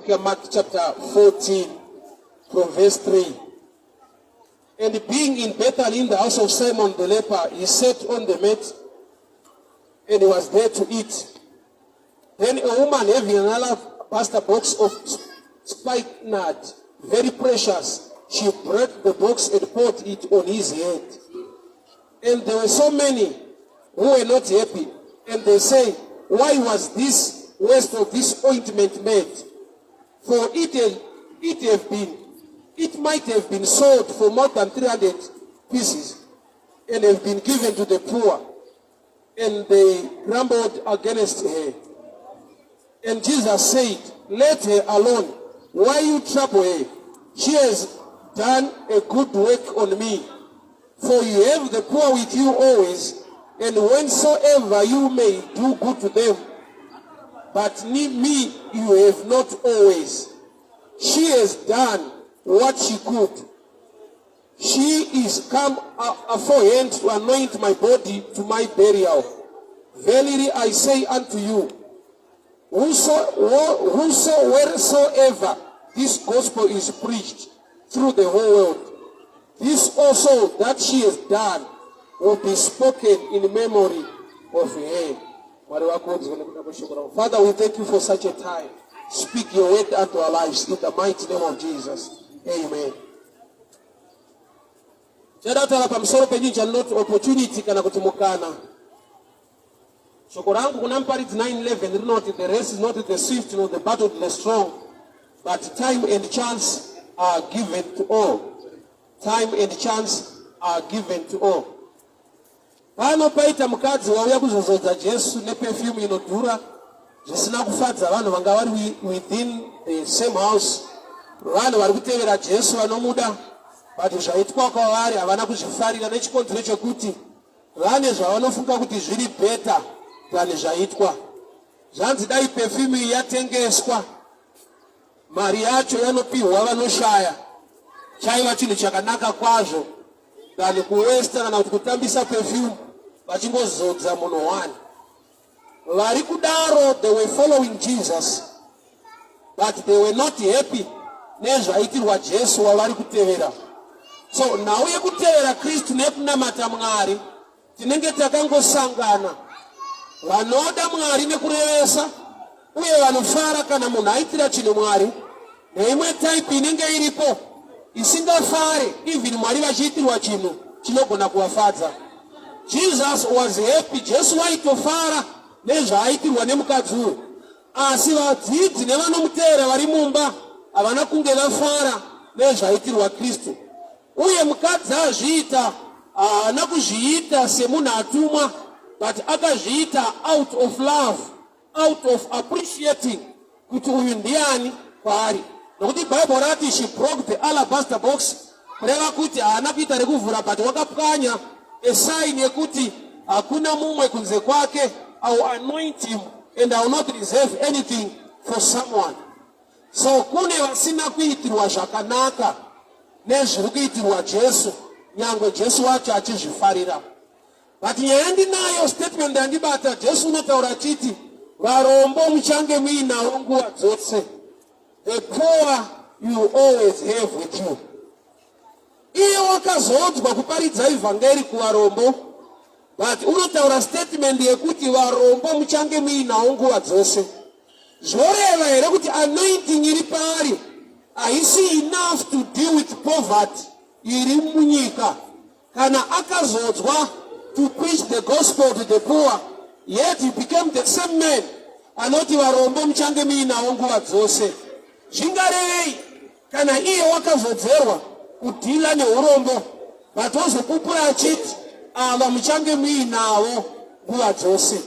Book yaMark chapter 14 from verse 3. And being in Bethany in the house of Simon the leper, he sat on the mat and he was there to eat. Then a woman having an alabaster box of spikenard, very precious, she broke the box and poured it on his head. And there were so many who were not happy. And they say, "Why was this waste of this ointment made? For it might have been sold for more than 300 pieces and have been given to the poor." And they grumbled against her. And Jesus said, "Let her alone. Why you trouble her? She has done a good work on me. For you have the poor with you always, and whensoever you may do good to them, but me you have not always. She has done what she could. She is come aforehand to anoint my body to my burial. Verily I say unto you, wheresoever this gospel is preached through the whole world, this also that she has done will be spoken in memory of her." Mwari vakudzwe nekuda kweshoko ravo. Father, we thank you for such a time. Speak your word unto our lives in the mighty name of Jesus. Amen. Chada kutaura pamusoro penyaya chandinoti opportunity kana kuti mukana. Shoko rangu kuna Muparidzi 9:11 rinoti, "The race is not to the swift nor the battle to the strong, but time and chance are given to all." Time and chance are given to all. Pano paita mukadzi wauya kuzozodza Jesu neperfume inodhura, zvisina kufadza vanhu vanga vari within the same house. Vanhu vari kutevera Jesu vanomuda, but zvaitwa kwavari havana kuzvifarira nechikonzero chekuti vane zvavanofunga kuti zviri better than zvaitwa. Zvanzi dai perfume iyi yatengeswa, mari yacho yanopiwa vanoshaya, chaiva chinhu chakanaka kwazvo than kuwaster kana kuti kutambisa perfume vachingozodza munhu one. Vari kudaro, they were following Jesus, but they were not happy nezvaitirwa Jesu wavari kutevera. So nhau yekutevera Kristu nekunamata Mwari, tinenge takangosangana vanoda Mwari nekurevesa uye vanofara kana munhu aitira chinhu Mwari, neimwe type inenge iripo isingafare even Mwari vachiitirwa chinhu chinogona kuvafadza. Jesus was happy. Jesu waitofara nezvaaitirwa nemukadzi uyu, asi vadzidzi nevanomuteera vari mumba havana kunge vafara nezvaitirwa Kristu. Uye mukadzi azviita, haana kuzviita semunhu atumwa, but akazviita out of love, out of appreciating kuti uyu ndiani kwaari, nokuti Bhaibheri rati she broke the alabaster box, kureva kuti haana kuita rekuvhura, but wakapwanya, a sign yekuti hakuna mumwe kunze kwake. I will anoint him and I will not reserve anything for someone. So kune vasina kuitirwa zvakanaka nezviri kuitirwa Jesu, nyangwe Jesu wacho achizvifarira. But nyaya yandinayo, statement yandibata, Jesu unotaura achiti varombo muchange muinavo nguva dzose. The poor you always have with you. Iye wakazodzwa kuparidza ivhangeri kuvarombo, but unotaura statement yekuti varombo muchange muinawo nguva dzose. Zvoreva here kuti anointing iri paari haisi enough to deal with poverty iri munyika? Kana akazodzwa to preach the gospel to the poor, yet he became the same man anoti varombo muchange muinawo nguva dzose, zvingarevei kana iye wakazodzerwa kudeala neurombo, but ozopupura achiti ava muchange muinavo nguva dzose?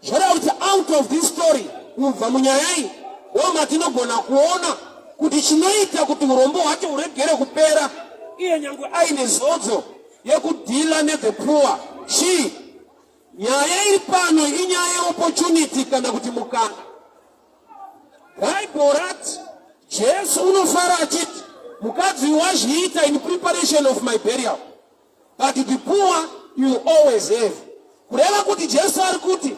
Zvoreva kuti out of this story, kubva munyaya iyi, ndo matinogona kuona kuti chinoita kuti urombo hwacho huregere kupera, iye nyange aine zodzo yekudeala nethe poor, chii? Nyaya iri pano inyaya yeopportunity kana kuti mukana. Bhaibheri rati Jesu unofara achiti mukadzi wazviita in preparation of my burial, but the poor you always have. Kureva kuti Jesu ari kuti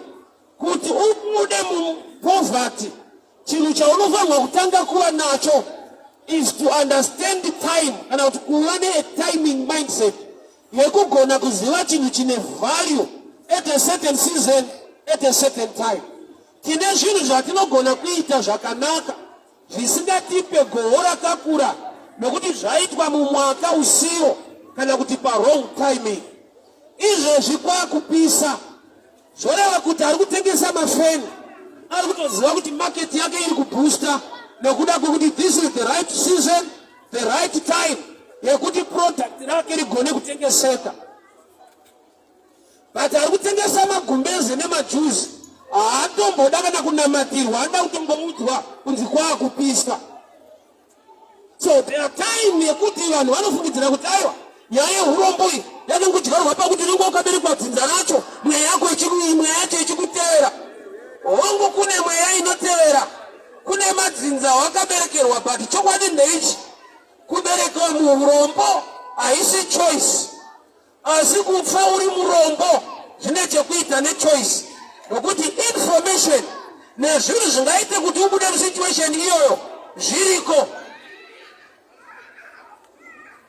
ubude mupoverty, Chinhu chaunofanirwa kutanga kuva nacho is to understand time, kana kuti kuva netiming mindset yekugona kuziva chinhu chine value at a certain season, at a certain time. Tine zvinhu zvatinogona kuita zvakanaka zvisingatipe goho rakakura nokuti zvaitwa mumwaka usiwo kana kuti pawrong timing. Izvezvi kwakupisa, zvoreva kuti ari kutengesa mafeni ari kutoziva kuti market yake iri kuboosta nekuda kwekuti this is the right season, the right time yekuti product rake rigone kutengeseka. But ari kutengesa magumbeze nemajuzi haatomboda kana kunamatirwa, anoda kutomboudzwa kunzi kwaakupisa. So there are time yekuti vanhu vanofungidzira kuti aiwa, nyaya yeurombo iyi yakangodyarwa pakuti unenge wakaberekwa dzinza racho, mweya yako, mweya yacho ichikutevera. Hongu, kune mweya inotevera, kune madzinza wakaberekerwa, but chokwadi ndeichi: kuberekwa muurombo haisi choice, asi kufa uri murombo zvine chekuita nechoice, nokuti information nezvinhu zvingaite kuti ubude musituation iyoyo zviriko.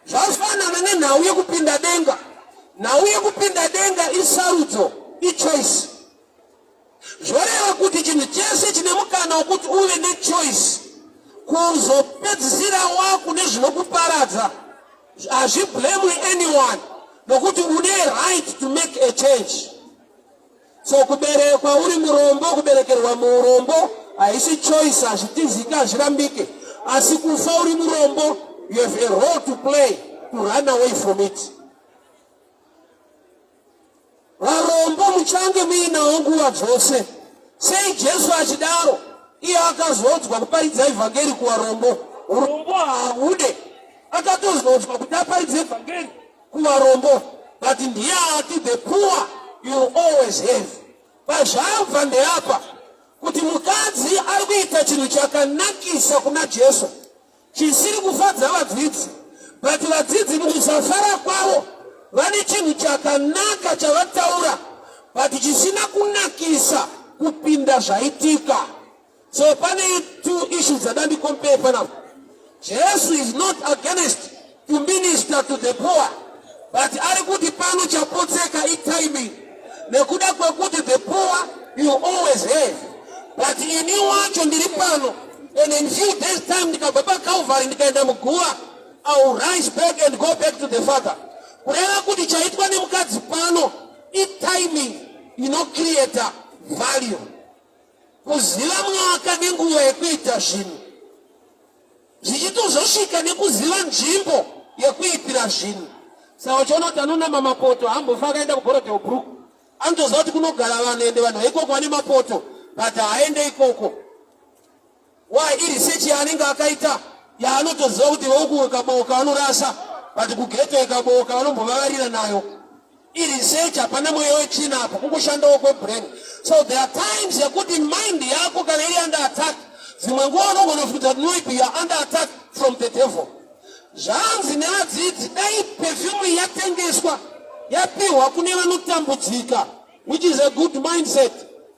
Zvafanana nenhau yekupinda denga. Nhau yekupinda denga isarudzo, ichoice. Zvoreva kuti chinhu chese chine mukana wekuti uve nechoice kuzopedzisira wakune zvinokuparadza, hazviblame anyone, nokuti une right to make a change. So kuberekwa uri murombo, kuberekerwa muurombo haisi choice, hazvitiziki, hazvirambike, asi kufa uri murombo, you have a role to play to run away from it. Varombo muchange muinawo nguva dzose. Sei Jesu achidaro? Iye akazodzwa kuparidza ivhangeri kuvarombo. Urombo haahude, akatozodzwa kuti aparidze ivhangeri kuvarombo, but ndiye ati, "The poor you always have." Pazvabva ndeapa kuti mukadzi ari kuita chinhu chakanakisa kuna Jesu chisiri kufadza vadzidzi, but vadzidzi mukusafara kwavo vane chinhu chakanaka chavataura, but chisina kunakisa kupinda zvaitika. So pane two issues dzada ndicompare panapa. Jesu is not against to minister to the poor, but ari kuti pano chapotseka itiming, nekuda kwekuti the poor you always have, but ini wacho ndiri pano, and in few days time ndikabva paCalvary ndikaenda muguva, I will rise back and go back to the Father. Kureva kuti chaitwa nemukadzi pano itiming inocreata value, kuziva mwaka nenguva yekuita zvinhu, zvichitozosvika nekuziva nzvimbo yekuitira zvinhu. Saka uchiona kuti anonama mapoto hambofa akaenda kuBorrowdale Brooke. Anotoziva kuti kunogara vanhu, ende vanhu vaikoko vane mapoto, but haaende ikoko. Why? Iresearch yaanenge akaita yaanotoziva kuti vouku ikaboka vanorasa, but kughetto ikaboka vanombovavarira nayo. Iresearch, hapana mweya wechina apo, kungoshandawo kwebrain. So there are times yekuti mind yako kana iri under attack, dzimwe nguva unogona kufunga kuti maybe you are under attack from the devil. Zvanzi nevadzidzi, dai perfume yatengeswa yapiwa kune vanotambudzika, which is a good mindset.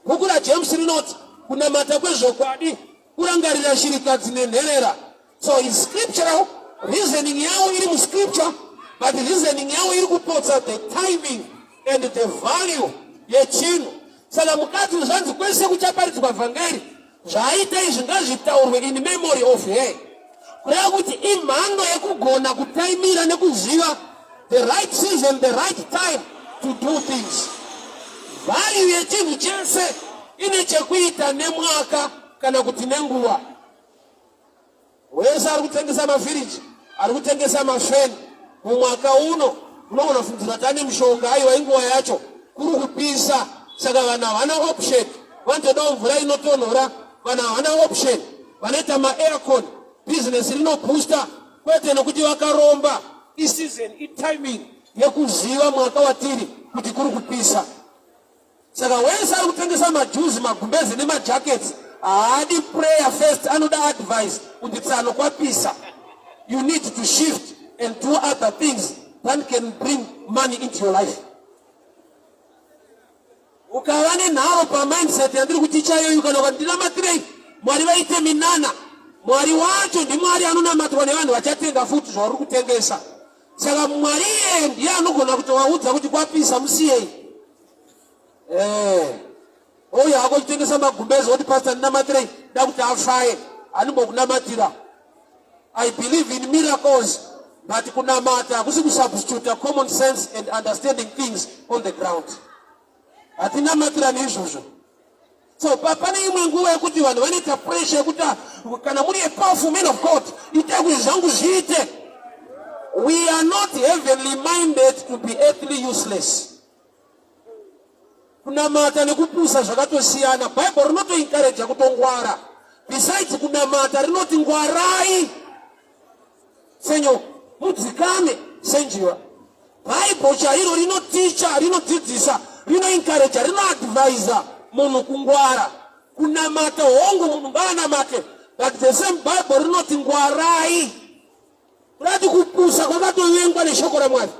Bhuku raJames rinoti kunamata kwezvokwadi kurangarira shirikadzi nenherera. So is scriptural reasoning yavo iri muscripture, but reasoning yavo iri kupotsa the timing and the value yechinhu. Saka mukadzi zvanzi kwese kuchaparidzwa vhangeri, zvaaita izvi ngazvitaurwe in memory of her. Kureva kuti imhando yekugona kutaimira nekuziva the right season, the right time to do things. Value yechinhu chese ine chekuita nemwaka kana kuti nenguva. Wese ari kutengesa mafiriji, ari kutengesa mafeni mumwaka uno, unogona kufungidzira kuti ane mushonga. Aiwa, inguva yacho kuri kupisa, saka vanhu havana option, vanotodawo mvura inotonhora. Vanhu havana option, vanoita maaircon, bhizinesi rinoboosta, kwete nokuti vakaromba. Iseason, itiming yekuziva mwaka watiri kuti kuri kupisa. Saka wese ari kutengesa majuzi, magumbezi nemajackets haadi prayer first, anoda advice kuti tsano kwapisa, you need to shift and do other things that can bring money into your life. Ukava nenharo pamindset yandiri kuticha iyoyo, kana ukati ndinamatirei, Mwari vaite minana. Mwari wacho ndiMwari anonamatwa nevanhu vachatenga futi zvauri kutengesa. Saka Mwari iyeye ndiye anogona kutovaudza kuti kwapisa, musiyei. Eh. Ouya hako chitengesa magumbezi oti, "Pastor, ndinamatirei, da kuti afaye." Anombokunamatira. I believe in miracles, but kunamata hakusi kusubstitute common sense and understanding things on the ground. Hatinamatirani izvozvo. So pane imwe nguva yekuti vanhu vanoita pressure yekuti, "Ah, kana muri a powerful man of God, itai kuti zvangu zviite." We are not heavenly minded to be earthly useless. Kunamata nekupusa zvakatosiyana. Bhaibheri rinotoencouraja kutongwara. Besides kunamata, rinoti ngwarai senyoka, mudzikame senjiva. Bhaibheri chairo rinoticha, rinodzidzisa, rinoencouraja, rinoadvisa munhu kungwara. Kunamata, hongu, munhu ngaanamate, but the same Bible rinoti ngwarai. Kurati kupusa kwakatovengwa neshoko raMwari.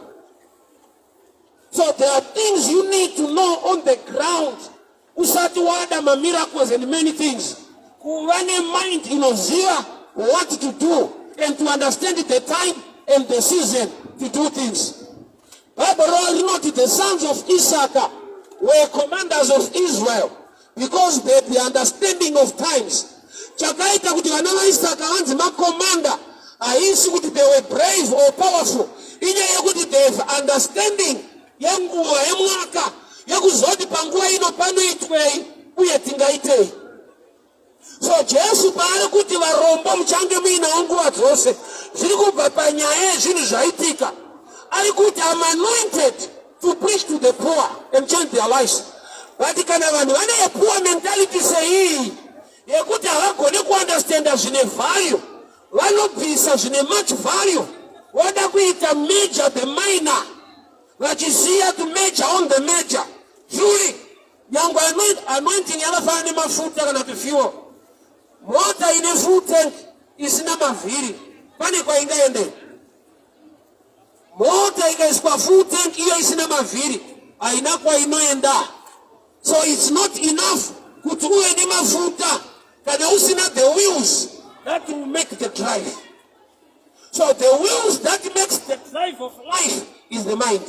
So there are things you need to know on the ground usati wada mamiracles and many things. Kuva nemind inoziva what to do and to understand the time and the season to do things. Bible rinoti the sons of Issachar were commanders of Israel because they had the understanding of times. Chakaita kuti vana vaIsaka vanzi makomanda haisi kuti they were brave or powerful. Inyaya yekuti they have understanding yenguva yemwaka, yekuziva kuti panguva ino panoitwei uye tingaitei. So Jesu paari kuti varombo muchange muinawo nguva dzose, zviri kubva panyaya yezvinhu zvaitika. Ari kuti, "Am anointed to preach to the poor and change their lives." But kana vanhu vane a poor mentality seiyi yekuti havagoni kuunderstanda zvine value, vanobvisa zvine much value, voda kuita major the minor, vachisiya to major on the major. Truly, nyangwe anointing yakafanana nemafuta kana kuti fuel. Mota ine full tank isina mavhiri, pane kwaingaendei? Mota ikaiswa full tank iyo isina mavhiri, haina kwainoenda. So it's not enough kuti uve nemafuta kana usina the wheels that will make the drive. So the wheels that makes the drive of life is the mind.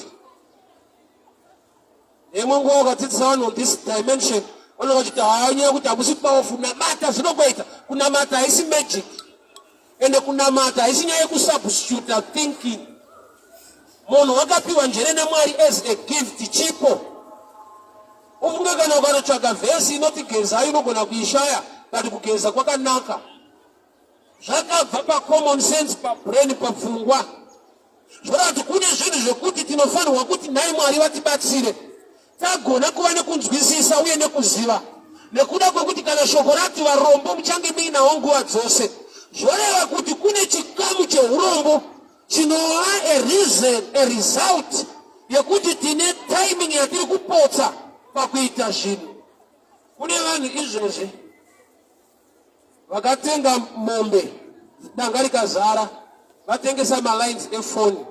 Imwe nguva ukadzidzisa vanhu on this dimension, vanenge vachiti, "Haa, nyaya yekuti hamusi powerful, namata zvinongoita." Kunamata haisi magic, ende kunamata haisi nyaya yekusubstituta thinking. Munhu wakapiwa njere naMwari as a gift, chipo. Ufunge kana ukanotsvaga vhesi inoti gezai, unogona kuishaya, but kugeza kwakanaka. Zvakabva pacommon sense, pabrain, papfungwa. Zvoreva kuti kune zvinhu zvekuti tinofanirwa kuti nhai Mwari vatibatsire tagona kuva nekunzwisisa uye nekuziva, nekuda kwekuti kana shoko rati varombo muchange muinawo nguva dzose, zvoreva kuti kune chikamu cheurombo chinova a reason, a result yekuti tine timing yatiri kupotsa pakuita zvinhu. Kune vanhu izvezvi vakatenga mombe, danga rikazara, vatengesa malines efoni.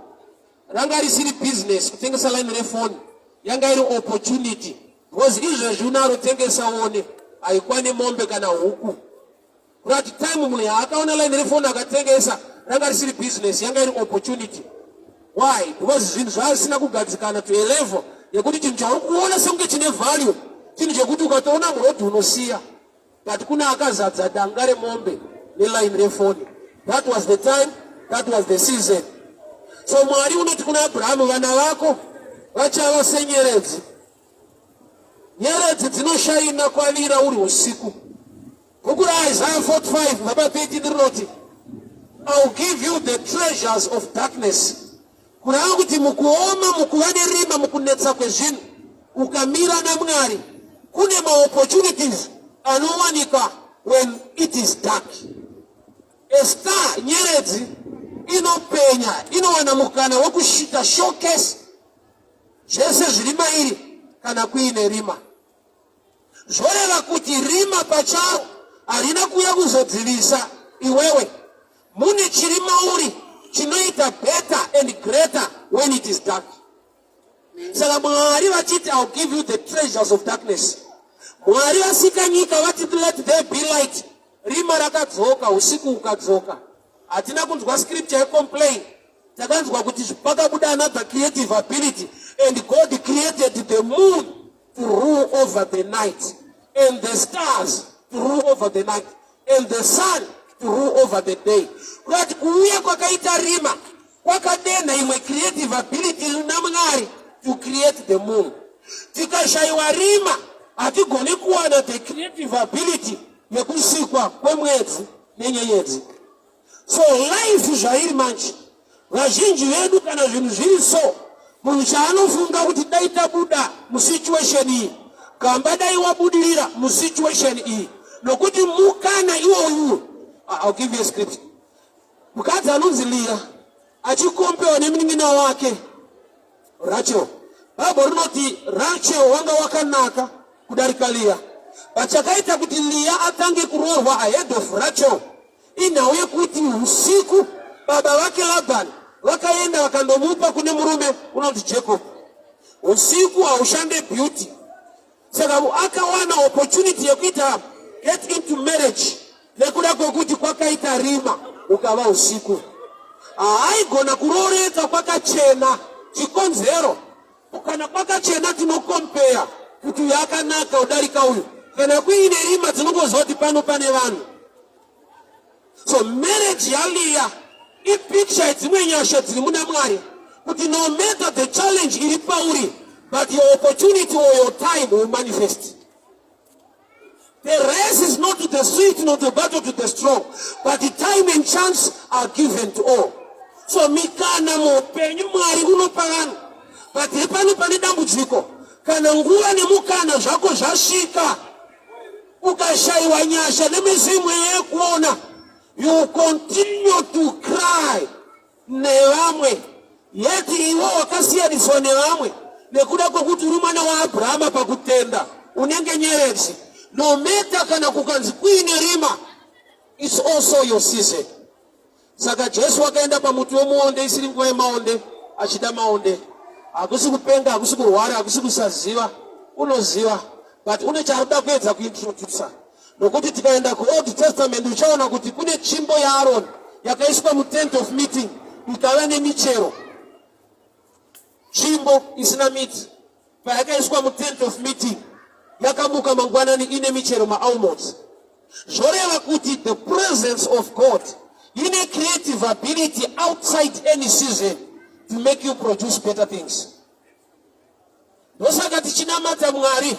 Ranga risiri business kutengesa line refoni, yanga iri opportunity, because izvezvi unarotengesa one haikwani mombe kana huku. Kurati time munhu yaakaona line refoni akatengesa, ranga risiri business, yanga iri opportunity. Why? Because zvinhu zvasina kugadzikana to a level yekuti chinhu chauri kuona sekunge chine value, chinhu chekuti ukatoona murodhi unosiya. But kuna akazadza danga remombe neline refoni. That was the time, that was the season. So Mwari unoti kuna Abrahamu, "Vana vako vachava senyeredzi." Nyeredzi dzinoshaina kwavira uri usiku. Bhuku raIsaiah 45 vhaba 13 rinoti, "I will give you the treasures of darkness." Kureva kuti mukuoma, mukuva nerima, mukunetsa kwezvinhu, ukamira naMwari, kune maopportunities anowanika when it is dark. A star, nyeredzi inopenya, inowana mukana wekushita showcase zvese zviri mairi kana kuine rima. Zvoreva kuti rima pacharo harina kuuya kuzodzivisa iwewe. Mune chiri mauri chinoita better and greater when it is dark. Saka Mwari vachiti, "Ill give you the treasures of darkness." Mwari vasika nyika, vati, "Let there be light." Rima rakadzoka, usiku hukadzoka. Hatina kunzwa scripture yecomplain. Takanzwa kuti pakabuda another creative ability and God created the moon to rule over the night and the stars to rule over the night and the sun to rule over the day. Kurati kuuya kwakaita rima kwakadenha imwe creative ability naMwari to create the moon. Tikashayiwa rima hatigoni kuwana the creative ability yekusikwa kwemwedzi nenyenyedzi. So life zvairi manje, vazhinji vedu kana zvinhu zviri so, munhu chaanofunga kuti dai tabuda musituation iyi, gamba dai wabudirira musituation iyi, nokuti mukana iwoyu. I'll give you a script. Mukadzi anonzi Leah achikompewa nemunin'ina wake Rachel. Bible rinoti Rachel wanga wakanaka kudarika Leah. But chakaita kuti Leah atange kuroorwa ahead of Rachel inhau yekuti usiku baba vake Laban vakaenda vakandomupa kune murume unonzi Jacob. Usiku haushande beauty. Saka akawana opportunity yekuita get into marriage nekuda kwekuti kwakaita rima ukava usiku. Haaigona kurooreka kwakachena. Chikonzero, kana kwakachena tinokompeya kuti uyu akanaka udarika uyu. Kana kuine rima tinongoziva kuti pano pane vanhu. So marriage yaLeah ipicture yedzimwe nyasha dziri muna Mwari, kuti no matter the challenge iri pauri, but your opportunity or your time will manifest. The race is not to the swift nor the battle to the strong, but the time and chance are given to all. So mikana muupenyu Mwari unopa vanhu, but hepano pane dambudziko. Kana nguva nemukana zvako zvasvika, ukashayiwa nyasha nemizimwe yekuona, you continue to cry nevamwe, yet iwe wakasiyaniswa nevamwe nekuda kwekuti uri mwana waAbrahama pakutenda, unenge nyeredzi. No matter kana kukanzi kuine rima, it's also your season. Saka Jesu wakaenda pamuti wemuonde isiri nguva yemaonde, achida maonde. Hakusi kupenga, hakusi kurwara, hakusi kusaziva, unoziva, but une chaarikuda kuedza kuintrodusa. Nokuti tikaenda kuOld Testament uchaona kuti kune tsvimbo yaAron yakaiswa mutent of meeting ikava nemichero. Tsvimbo isina miti payakaiswa mutent of meeting yakamuka mangwanani ine michero, maalmonds. Zvoreva kuti the presence of God ine creative ability outside any season to make you produce better things. Ndosaka tichinamata Mwari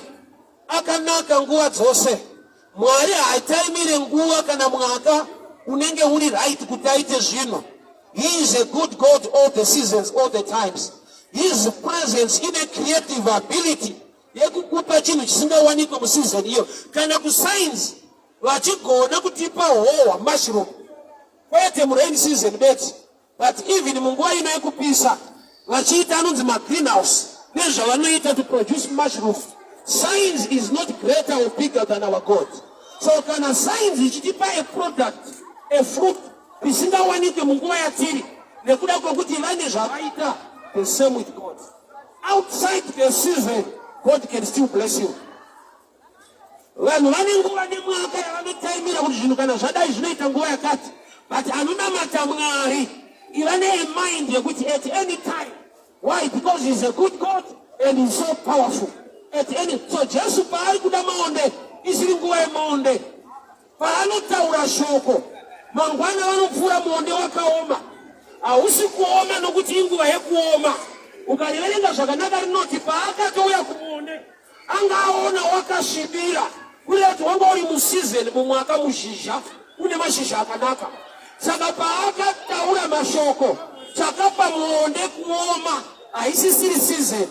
akanaka nguva dzose. Mwari haataimire nguva kana mwaka unenge uri right kuti aite zvinhu. He is a good God all the seasons, all the times. His presence ine creative ability yekukupa chinhu chisingawanikwe museason iyo. Kana kuscience vachigona kutipa hohwa, mushroom, kwete murain season bedzi, but even munguva ino yekupisa vachiita anonzi magreenhouse nezvavanoita to produce mushroom. Science is not greater or bigger than our God. So kana science ichitipa a product, a fruit risingawanikwe munguva yatiri nekuda kwekuti vane zvavaita, the same with God. Outside the season, God can still bless you. Vanhu vane nguva nemwaka yavanotaimira kuti zvinhu kana zvadai zvinoita nguva yakati, but anonamata Mwari iva nemind yekuti at any time. Why? Because he's a good God and he's so powerful. At any so Jesu paari kuda maonde isiri nguva yemaonde, paanotaura shoko mangwana vanopfuura muonde wakaoma. Hausi kuoma nokuti inguva yekuoma. Ukariverenga zvakanaka rinoti paakatouya kumuonde anga aona wakasvibira, kureva kuti wanga uri museason, mumwaka muzhizha une mashizha akanaka. Saka paakataura mashoko chakapa muonde kuoma haisisiri season,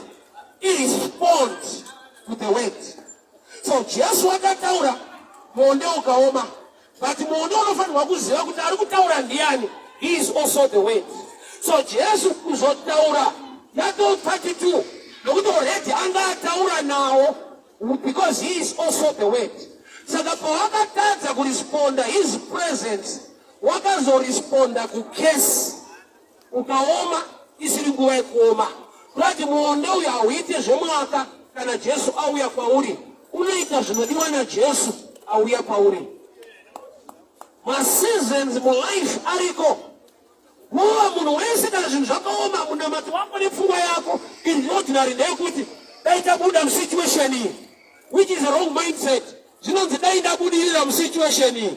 irespond to the word. So Jesu akataura muonde ukaoma, but muonde unofanirwa kuziva kuti ari kutaura ndiani. He is also the word. So Jesu kuzotaura yato 32 nokuti already anga ataura nawo because he is also the word. Saka pawakatadza kuresponda his presence, wakazoresponda kukesi ukaoma isiri nguva yekuoma. Kurati muonde uyu hauite zvemwaka. Kana Jesu auya kwauri, unoita zvinodiwa naJesu auya kwauri. Maseasons mulife ariko. Nguva munhu wese kana zvinhu zvakaoma, munamato wako nepfungwa yako in ordinary ndeyekuti dai tabuda musituation iyi, which is a wrong mindset. Zvinonzi dai ndabudirira musituation iyi.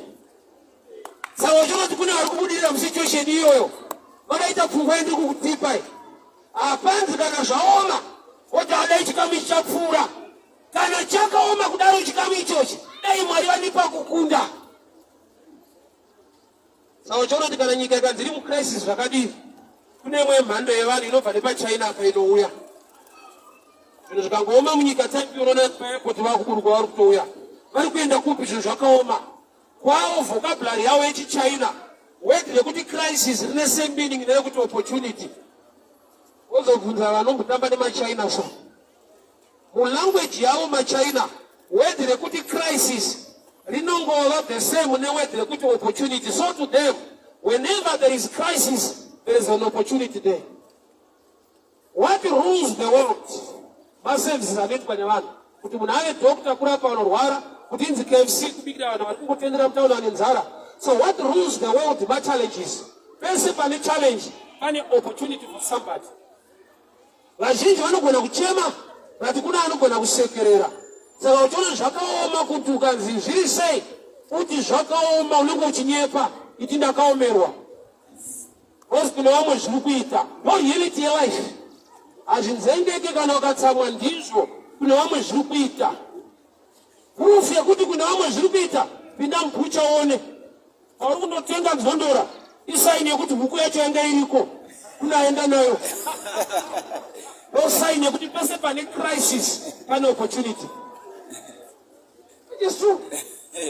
Saka uchinoti kune vari kubudirira musituation iyoyo vakaita pfungwa yendiri kukutipa iyi. Hapanzi kana zvaoma woti adai chikamu ichi chapfuura. Kana chakaoma kudaro chikamu ichochi, dai Mwari vandipa kukunda. Saka uchaona kuti kana nyika ikanzi iri mucrisis zvakadii, kune imwe mhando yevanhu inobva nepachina apa inouya. Zvinhu zvikangooma munyika time unoona paairport vakuburuka vari kutouya. Vari kuenda kupi? Zvinhu zvakaoma kwavo. Vocabulary yavo yechichina, word rekuti crisis rine same meaning nerekuti opportunity. Wozobvunza vanombotamba nemachina so mulanguage yavo machina, word rekuti crisis rinongova the same neword rekuti opportunity. So to them, whenever there is crisis, there is an opportunity there. What rules the world maservices anoitwa nevanhu. Kuti munhu ave doctor, kurapa vanorwara; kuti inzi KFC, kubikira vanhu vari kungotendera mutauni vane nzara. So what rules the world machallenges. Pese pane challenge pane opportunity for somebody. Vazhinji vanogona kuchema, but kuna anogona kusekerera. Saka uchiona zvakaoma, kuti ukanzi zviri sei, uti zvakaoma, unenge uchinyepa. Iti ndakaomerwa, because kune vamwe zviri kuita. No reality yelife hazvinzengeke. Kana ukatsamwa ndizvo, kune vamwe zviri kuita. Proof yekuti kune vamwe zviri kuita, pinda mubhucha one pauri kundotenga nzondora, isign yekuti huku yacho yanga iriko kunaenda nayo. No sign yekuti pese pane crisis pane opportunity. It is true.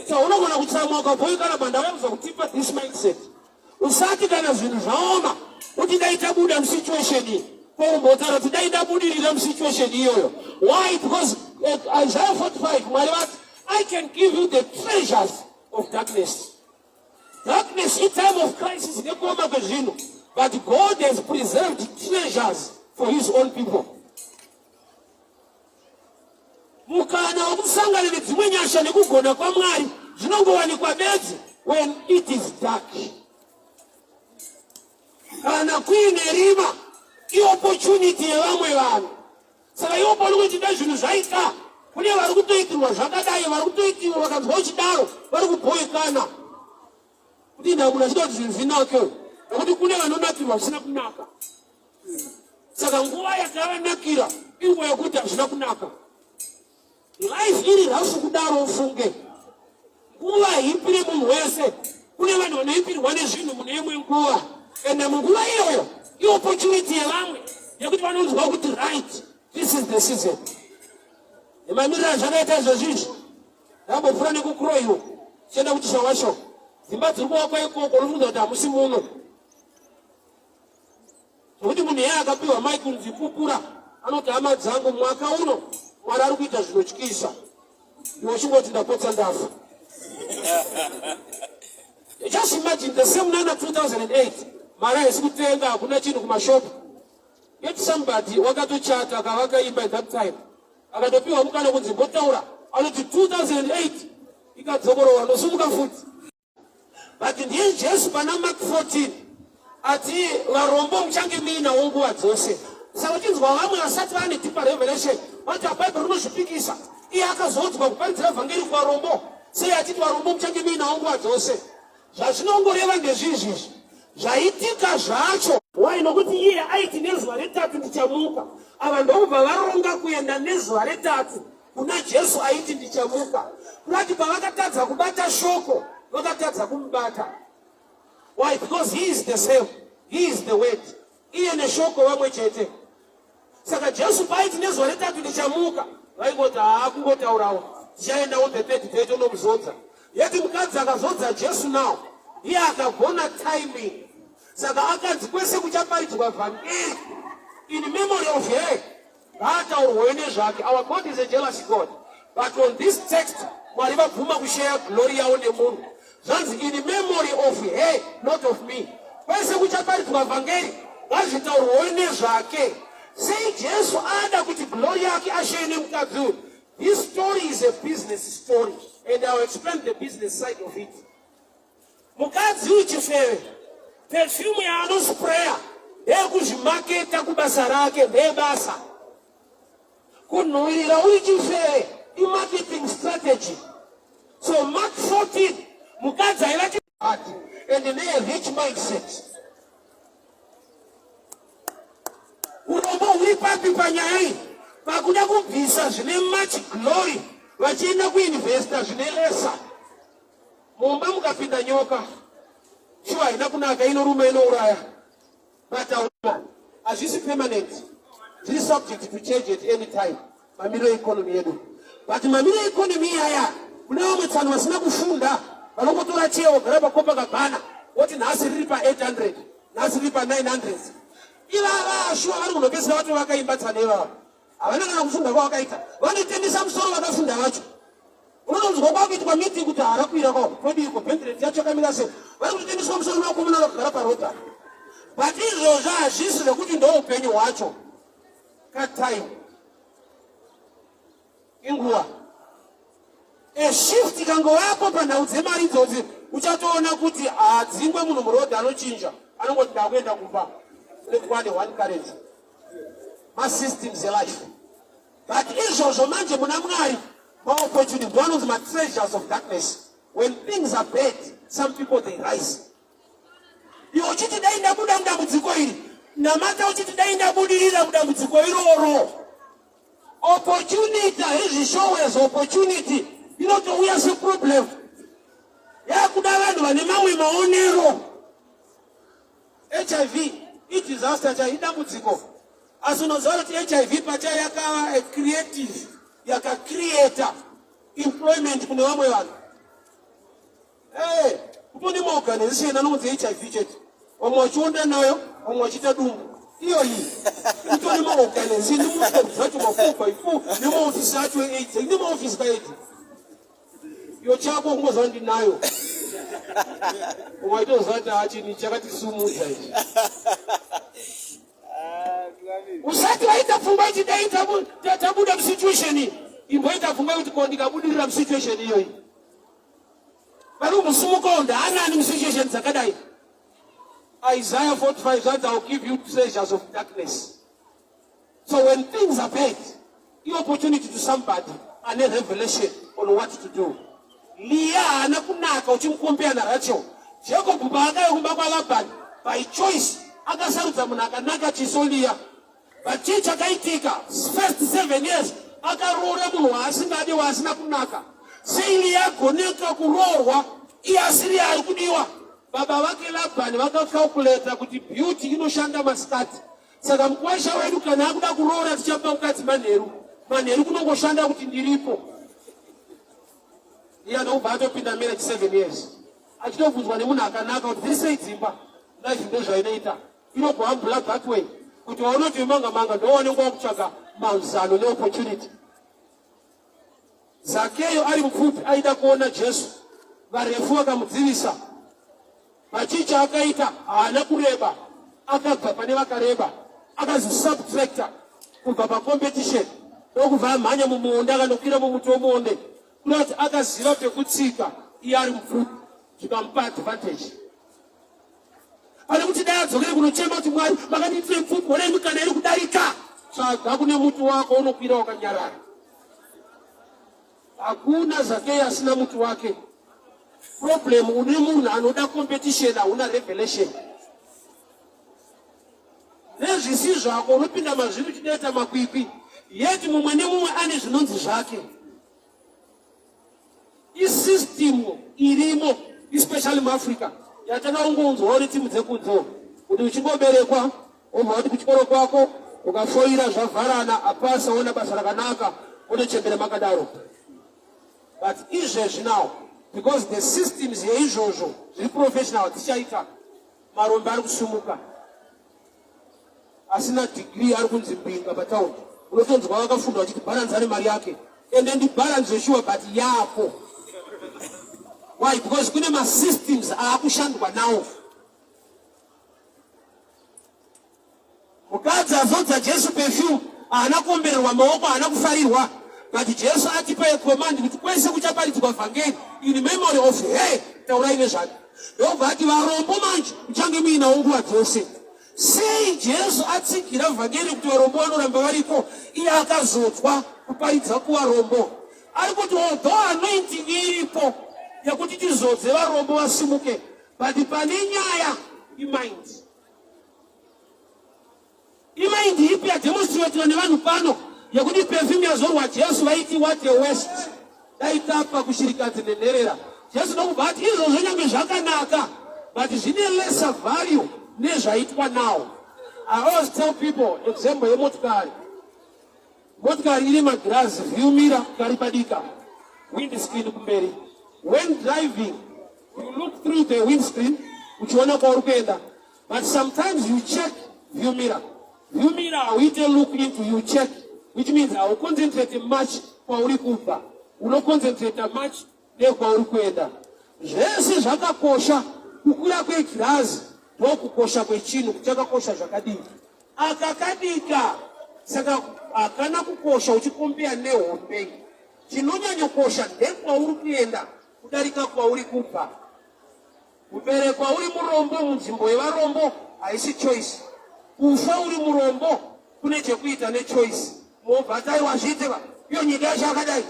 So unogona kutsamwa ukabhoikana bandavakuza kutipa this mindset. Usati kana zvinhu zvaoma kuti dai tabuda musituation iyi, koumbotaura kuti dai ndabudirira musituation iyoyo. Why? Because Isaiah 45, Mwari vati, "I can give you the treasures of darkness." Darkness in time of crisis nekuoma kwezvinhu, but God has preserved treasures for his own people. Mukana wekusangana nedzimwe nyasha nekugona kwaMwari zvinongowanikwa bedzi when it is dark. Kana kuine rima, iopportunity yevamwe vanhu. Saka iwo pano kuti dai zvinhu zvaita, kune vari kutoitirwa zvakadai, vari kutoitirwa. Vakanzwa uchidaro vari kubhoikana kuti nda munhu achida kuti zvinhu zvinake, nekuti kune vanonakirwa zvisina kunaka. Saka nguva yakavanakira inguva yekuti hazvina kunaka. Life iri rough kudaro, ufunge nguva haipire munhu wese. Kune vanhu vanoipirwa nezvinhu mune imwe nguva, ende munguva iyoyo iopportunity yevamwe yekuti vanonzwa kuti right, this is the season. Nemamiriro azvakaita izvozvizvi, ndambopfuura nekukuroiwo chienda kuti shawasho dzimba dziri kuvakwa ikoko, unofunza kuti hamusi muno, zvokuti munhu iye akapiwa mic kunzi pupura, anoti, "Hama dzangu, mwaka uno Mwari ari kuita zvinotyisa." Iwe uchingoti, "Ndapotsa ndafa." Just imagine the same nana 2008, mari haisi kutenga, hakuna chinhu kumashopu, yet somebody wakatochata akavaka imba at that time, akatopiwa mukana kunzi mbotaura, anoti 2008 ikadzokorowa nosumuka futi. But ndiye Jesu pana Mark 14 ati, "Varombo muchange muinawo nguva dzose." Saka uchinzwa vamwe vasati vane deeper revelation vati abhaibheri rinozvipikisa, iye akazodzwa kuparidzira vhangeri kuvarombo, sei achiti varombo muchange muinawo nguva dzose? Zvazvinongoreva ndezvizvizvi zvaitika zvacho. Why? Nokuti iye aiti, "Nezuva retatu ndichamuka." Ava ndokubva varonga kuenda nezuva retatu kuna Jesu aiti, "Ndichamuka." Kurati pavakatadza kubata shoko, vakatadza kumubata. Why? Because he is the same, he is the word. Iye neshoko vamwe chete. Saka Jesu paaiti, "Nezuva retatu ndichamuka," vaingoti, "Haa, kungotaurawo, tichaendawo the third day tonomuzodza." Yeti mukadzi akazodza Jesu now iye akagona timing. Saka akanzi kwese kuchaparidzwa vhangeri, in memory of her, ngaataurwawo nezvake. Our God is a jealous God, but on this text Mwari vabvuma kusheya glory yavo nemunhu. Zvanzi, "In memory of her, not of me." Kwese kuchaparidzwa vhangeri, ngazvitaurwawo nezvake. Sei Jesu ada kuti glory yake asheye nemukadzi uyu? This story is a business story, and I will explain the business side of it. Mukadzi uyu chifeve, perfume yaanospreya ndeyekuzvimaketa kubasa rake, ndeyebasa. Kunhuwirira uri chifeve imarketing strategy. So Mark 14, mukadzi aiva chihati and neye rich mindset. Urombo huri papi panyaya iyi? Pakuda kubvisa zvine much glory vachienda kuinvesta zvine lesa. Mumba mukapinda nyoka shuwa haina kunaka, inoruma inouraya, but hazvisi permanent, zviri subject to change at any time mamiriro economy yedu. But mamiriro economy iyaya kune vamwe tsano vasina kufunda vanongotora cheya vogara paCopacabana voti nhasi riri pa800, nhasi riri pa900. Ivava shuwa vari kunopedzisira vato vakaimba tsano ivava havana kana kufunda kwavakaita, vanotengesa musoro vakafunda vacho. Unonzwa kwakuitwa meeting kuti harakwira kwako kodiiko bhendireti yacho yakamira sei, vari kutotengeswa musoro nevakomana vakagara paroda. But izvozvo hazvisi zvekuti ndo upenyu hwacho, katime inguva. A shift ikangovapo panhau dzemari idzodzi, uchatoona kuti hadzingwe munhu murodhi, anochinja, anongoti ndakuenda kumba nekwane one currency. Masystems elife. But izvozvo manje muna Mwari maopportunity ndo anonzi matreasures of darkness. When things are bad, some people they rise. Iwe uchiti dai ndabuda mudambudziko iri, namata uchiti dai ndabudirira mudambudziko iroro. Opportunity haizvishowe as opportunity, inotouya seproblem yakuda vanhu vane mamwe maonero. HIV idisaster chai, idambudziko, asi unoziva kuti HIV pachayo yakava a creative, yakacreata employment kune vamwe vanhu. Hey, kutone maorganization anonzi HIV chete, vamwe vachionda nayo, vamwe vachiita dumbu iyoyi. Kutone maorganization nemota dzacho ma4 by 4 nemaofisi acho eaids, nemaofisi kaaids. Iyo chako kungoziva ndinayo, waitoziva kuti hachini chakatisumudza ichi. Usati waita pfungwa kuti dai tabuda musituation iyi, imboita pfungwa kuti ko ndikabudirira musituation iyoyi, vari kumbosimukawo ndaanani musituation dzakadai? Isaiah 45 zvanzi, "I will give you treasures of darkness." So when things are bad, i-opportunity to somebody ane revelation on what to do. Leah haana kunaka uchimukombea naRachel. Jacob paakauya kumba kwaLabhani, by choice akasarudza munhu akanaka chiso, Leah. But chii chakaitika? First 7 years akaroora munhu waasingadi, waasina kunaka. Sei Leah agoneka kuroorwa iye asiri ari kudiwa? Baba vake Labhani vakacalculata kuti beauty inoshanda masikati, saka mukwasha wedu kana akuda kuroora tichapa mukadzi manheru. Manheru kunongoshanda kuti ndiripo. Iye anobva atopinda marriage 7 years achitobvunzwa nemunhu akanaka kuti dziri sei dzimba. Life ndozvainoita, inokuhambula that way kuti waunoti manga manga ndowanenge wakutsvaga mazano neopportunity. Zakeyo ari mupfupi aida kuona Jesu, varefu vakamudzivisa. Pachii chaakaita? Haana kureba, akabva pane vakareba, akazvisubtracta kubva pacompetition, ndokubva amhanya mumuonde, akanokwira mumuti womuonde. Kuda kuti akaziva pekutsika iye ari mupfupi, zvikamupa advantage. Pane kuti dai adzokere kunochema kuti, "Mwari, makandiitire mupfupi, honai mikana iri kudarika," tsvaga kune muti wako unokwira wakanyarara. Hakuna Zakei asina muti wake. Problem une munhu anoda competition, hauna revelation nezvisi zvako. Unopinda mazviri uchinoita makwikwi, yeti mumwe nemumwe ane zvinonzi zvake. Isystem irimo, especially muAfrica, yatakaungonzwawo netimu dzekunze, kuti uchingoberekwa wobva wati kuchikoro kwako ukafoira zvavharana, apasa ona basa rakanaka, unochembera makadaro. But izvezvi now, because the systems yeizvozvo zviri professional dzichaita, marombe ari kusumuka, asina degree ari kunzi mbinga pataundi. Unotonzwa vakafunda vachiti Bharanzi ane mari yake, ende ndiBharanzi zveshuwa, but yako. Why? Because kune masystems aakushandwa nawo. Mukadzi azodza Jesu perfume haana kuombererwa maoko, haana kufarirwa, but Jesu atipa command kuti kwese kuchaparidzwa vhangeri, in memory of her, taurai nezvake. Ndobva ati varombo manje muchange muinawo nguva dzose. Sei Jesu atsigira vhangeri kuti varombo vanoramba varipo iye akazodzwa kuparidza kuvarombo? Ari kuti although anointing iripo yekuti tizodze varombo vasimuke, but pane nyaya imind. Imind ipi yademonstratiwa nevanhu pano yekuti perfume yazorwa Jesu vaiti what a waste. Dai tapa kushirikadzi nenherera. Jesu ndokubva ati izvozvo nyange zvakanaka but zvine lesser value nezvaitwa now. I always tell people example yemotikari. Motikari ine magirazi, view mirror kari padika, windscreen kumberi. When driving, you look through the windscreen uchiona kwauri kuenda but sometimes you check view mirror. View mirror hauite look into, you check, which means hauconcentrate much kwauri kubva, unoconcentrate much nekwauri kuenda. Zvese zvakakosha, kukura kwegirazi ndokukosha kwechinhu kuti chakakosha zvakadii. Aka kadika saka hakana kukosha uchikombeya nehombe. Chinonyanyokosha ndekwauri kuenda kudarika kwauri kubva. Kuberekwa uri murombo munzvimbo yevarombo haisi choice. Kufa uri murombo kune chekuita nechoice. Mobva taiwa zviiteva iyo nyika yacho yakadai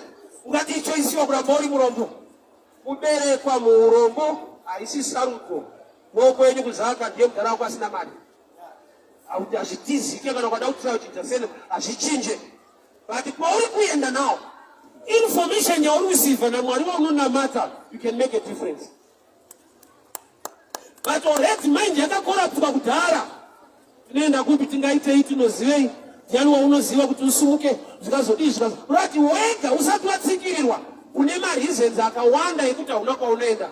ungati ichoisiwa kuramba uri murombo. Kuberekwa muurombo haisi sarudzo. Maoko enyu kuzaka ndiye mudhara wako asina mari. Akuti hazvitizike kana ukada kutira kuchinja sene hazvichinje. But kwauri kuenda now information yauri kusiva naMwari waunonamata you can make a difference. But already mind yakakoraptwa kudhara. Tinoenda kupi, tingaitei, tinozivei, ndiani waunoziva kuti usumuke, zvikazodii zvikazo right wega usati watsikirirwa une mareasons akawanda ekuti hauna kwaunoenda.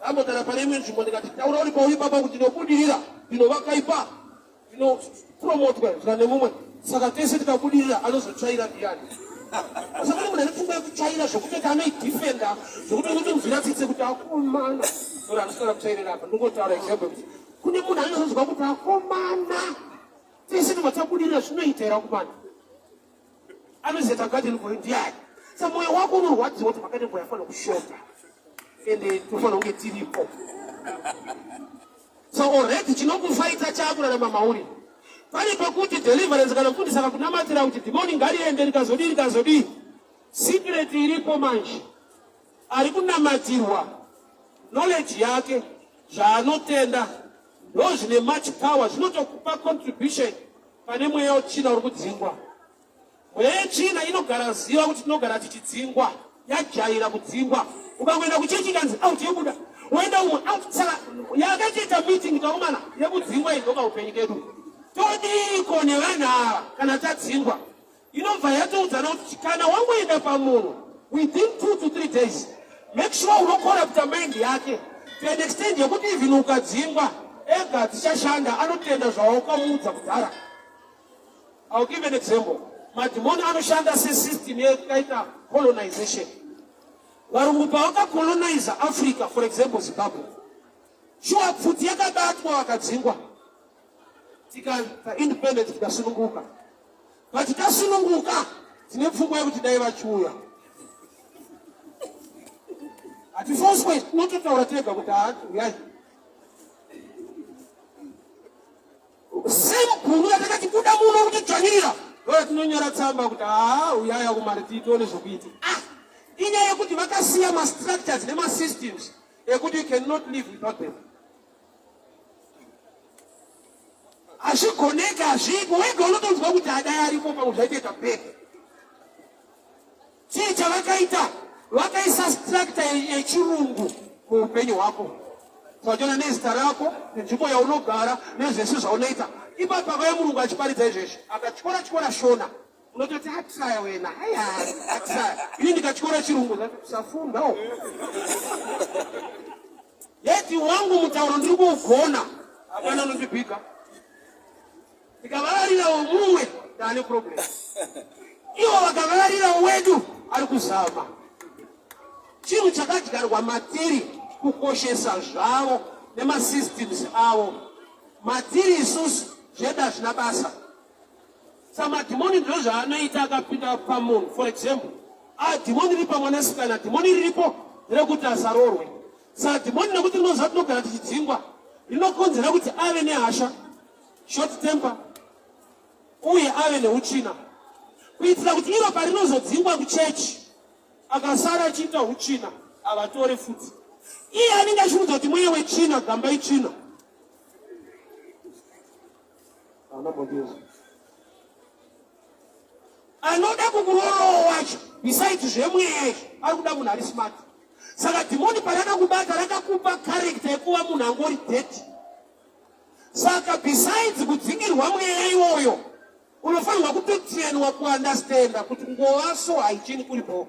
Ambogara pane imwe nzvimbo ndikati taura uri pauri baba kuti ndinobudirira, ndinovaka ipa, ndinopromotwa zvika nemumwe, saka tese tikabudirira anozotsvaira ndiyani? Saka kune munhu ane pfungwa yekutsvaira zvekutoti anoidefenda zvekuti unotomzwira tsitsi kuti akomana ora andisitaura kutsvairira apa, ndingotaura example kuti kune munhu anozonzwa kuti akomana tese tobva tabudirira zvinoita here akomana anozoita garden boy ndiyani? Sa mwoyo wako unorwadziwa kuti magarden boy afanira kushota ende tofanira kunge tiripo. So already chinokufaita chaakurarama mauri. Pane pekuti deliverance kana mufundisi akakunamatira kuti dhimoni ngariende rikazodii rikazodii, secret iripo manje, ari kunamatirwa knowledge yake zvaanotenda ndo zvine much power, zvinotokupa contribution pane mweya wetsvina uri kudzingwa. Mweya yetsvina inogara ziva kuti tinogara tichidzingwa, yajaira kudzingwa. Ukangoenda kuchechi ikanzi out yobuda, woenda umwe out. Saka yakatoita meeting takomana yekudzingwa iyi ndoka upenyu kedu. Todiiko nevanhu ava kana tadzingwa? Inobva yatoudzana kuti kana wangoenda pamunhu within 2 to 3 days make sure unocorrupta mind yake to an extent yekuti even ukadzingwa ega dzichashanda, anotenda zvawakamuudza kudhara. I'll give an example. Madhimoni anoshanda sesystem yakaita colonization. Varungu pavakacoloniza Africa, for example Zimbabwe, shuwa pfuti yakabatwa vakadzingwa, tikaita independent tikasununguka. But tasununguka tine pfungwa yekuti dai vachiuya, hatifoswe, tinototaura tega kuti hauyai. Same guru yatakati buda muno kutidzvanyirira ndoya tinonyora tsamba kuti haa uyaya kumari tiitione zvokuita. Ah, inyaya yekuti vakasiya mastructures nemasystems ekuti you cannot live without them. Hazvigoneka, hazviiko. Wega unotonzwa kuti adai aripo pamwe zvaitoita bheke. Chii chavakaita? Vakaisa structure yechirungu muupenyu hwako, twachiona nezita rako nenzvimbo yaunogara nezvese zvaunoita. Ipapo pakauya murungu achiparidza izvezvi akatyora tyora Shona, unototi atraya wena, aya atraya. Ini ndikatyora chirungu usafundawo yeti wangu mutauro ndiri kuugona, hapana unondibhiga. Ndikavavarirawo mumwe ndaane problem, ivo vakavavarirawo wedu ari kuzama. Chinhu chakadyarwa matiri kukoshesa zvavo nemasystems avo matiri, isusu zvedu hazvina basa. Samadhimoni ndizvo zvaanoita akapinda pamunhu. For example, dhimoni riri pamwanasikana, dhimoni riripo nderekuti asaroorwe. Saka dhimoni nekuti rinoziva tinogara tichidzingwa, rinokonzera kuti ave nehasha, short temper, uye ave neutsvina, kuitira kuti iro parinozodzingwa kuchechi akasara achiita utsvina avatore futi. Iye anenge achiudza kuti mweya wetsvina, gamba itsvina. Anoda kukurorawo wacho besides zvemweya izvi ari kuda munhu ari smart. Saka dhimoni parakakubata rakakupa character yekuva munhu angori dirty. Saka besides kudzingirwa mweya iwoyo unofanirwa kutotrainwa kuunderstanda kuti kungova so hygiene kuripo.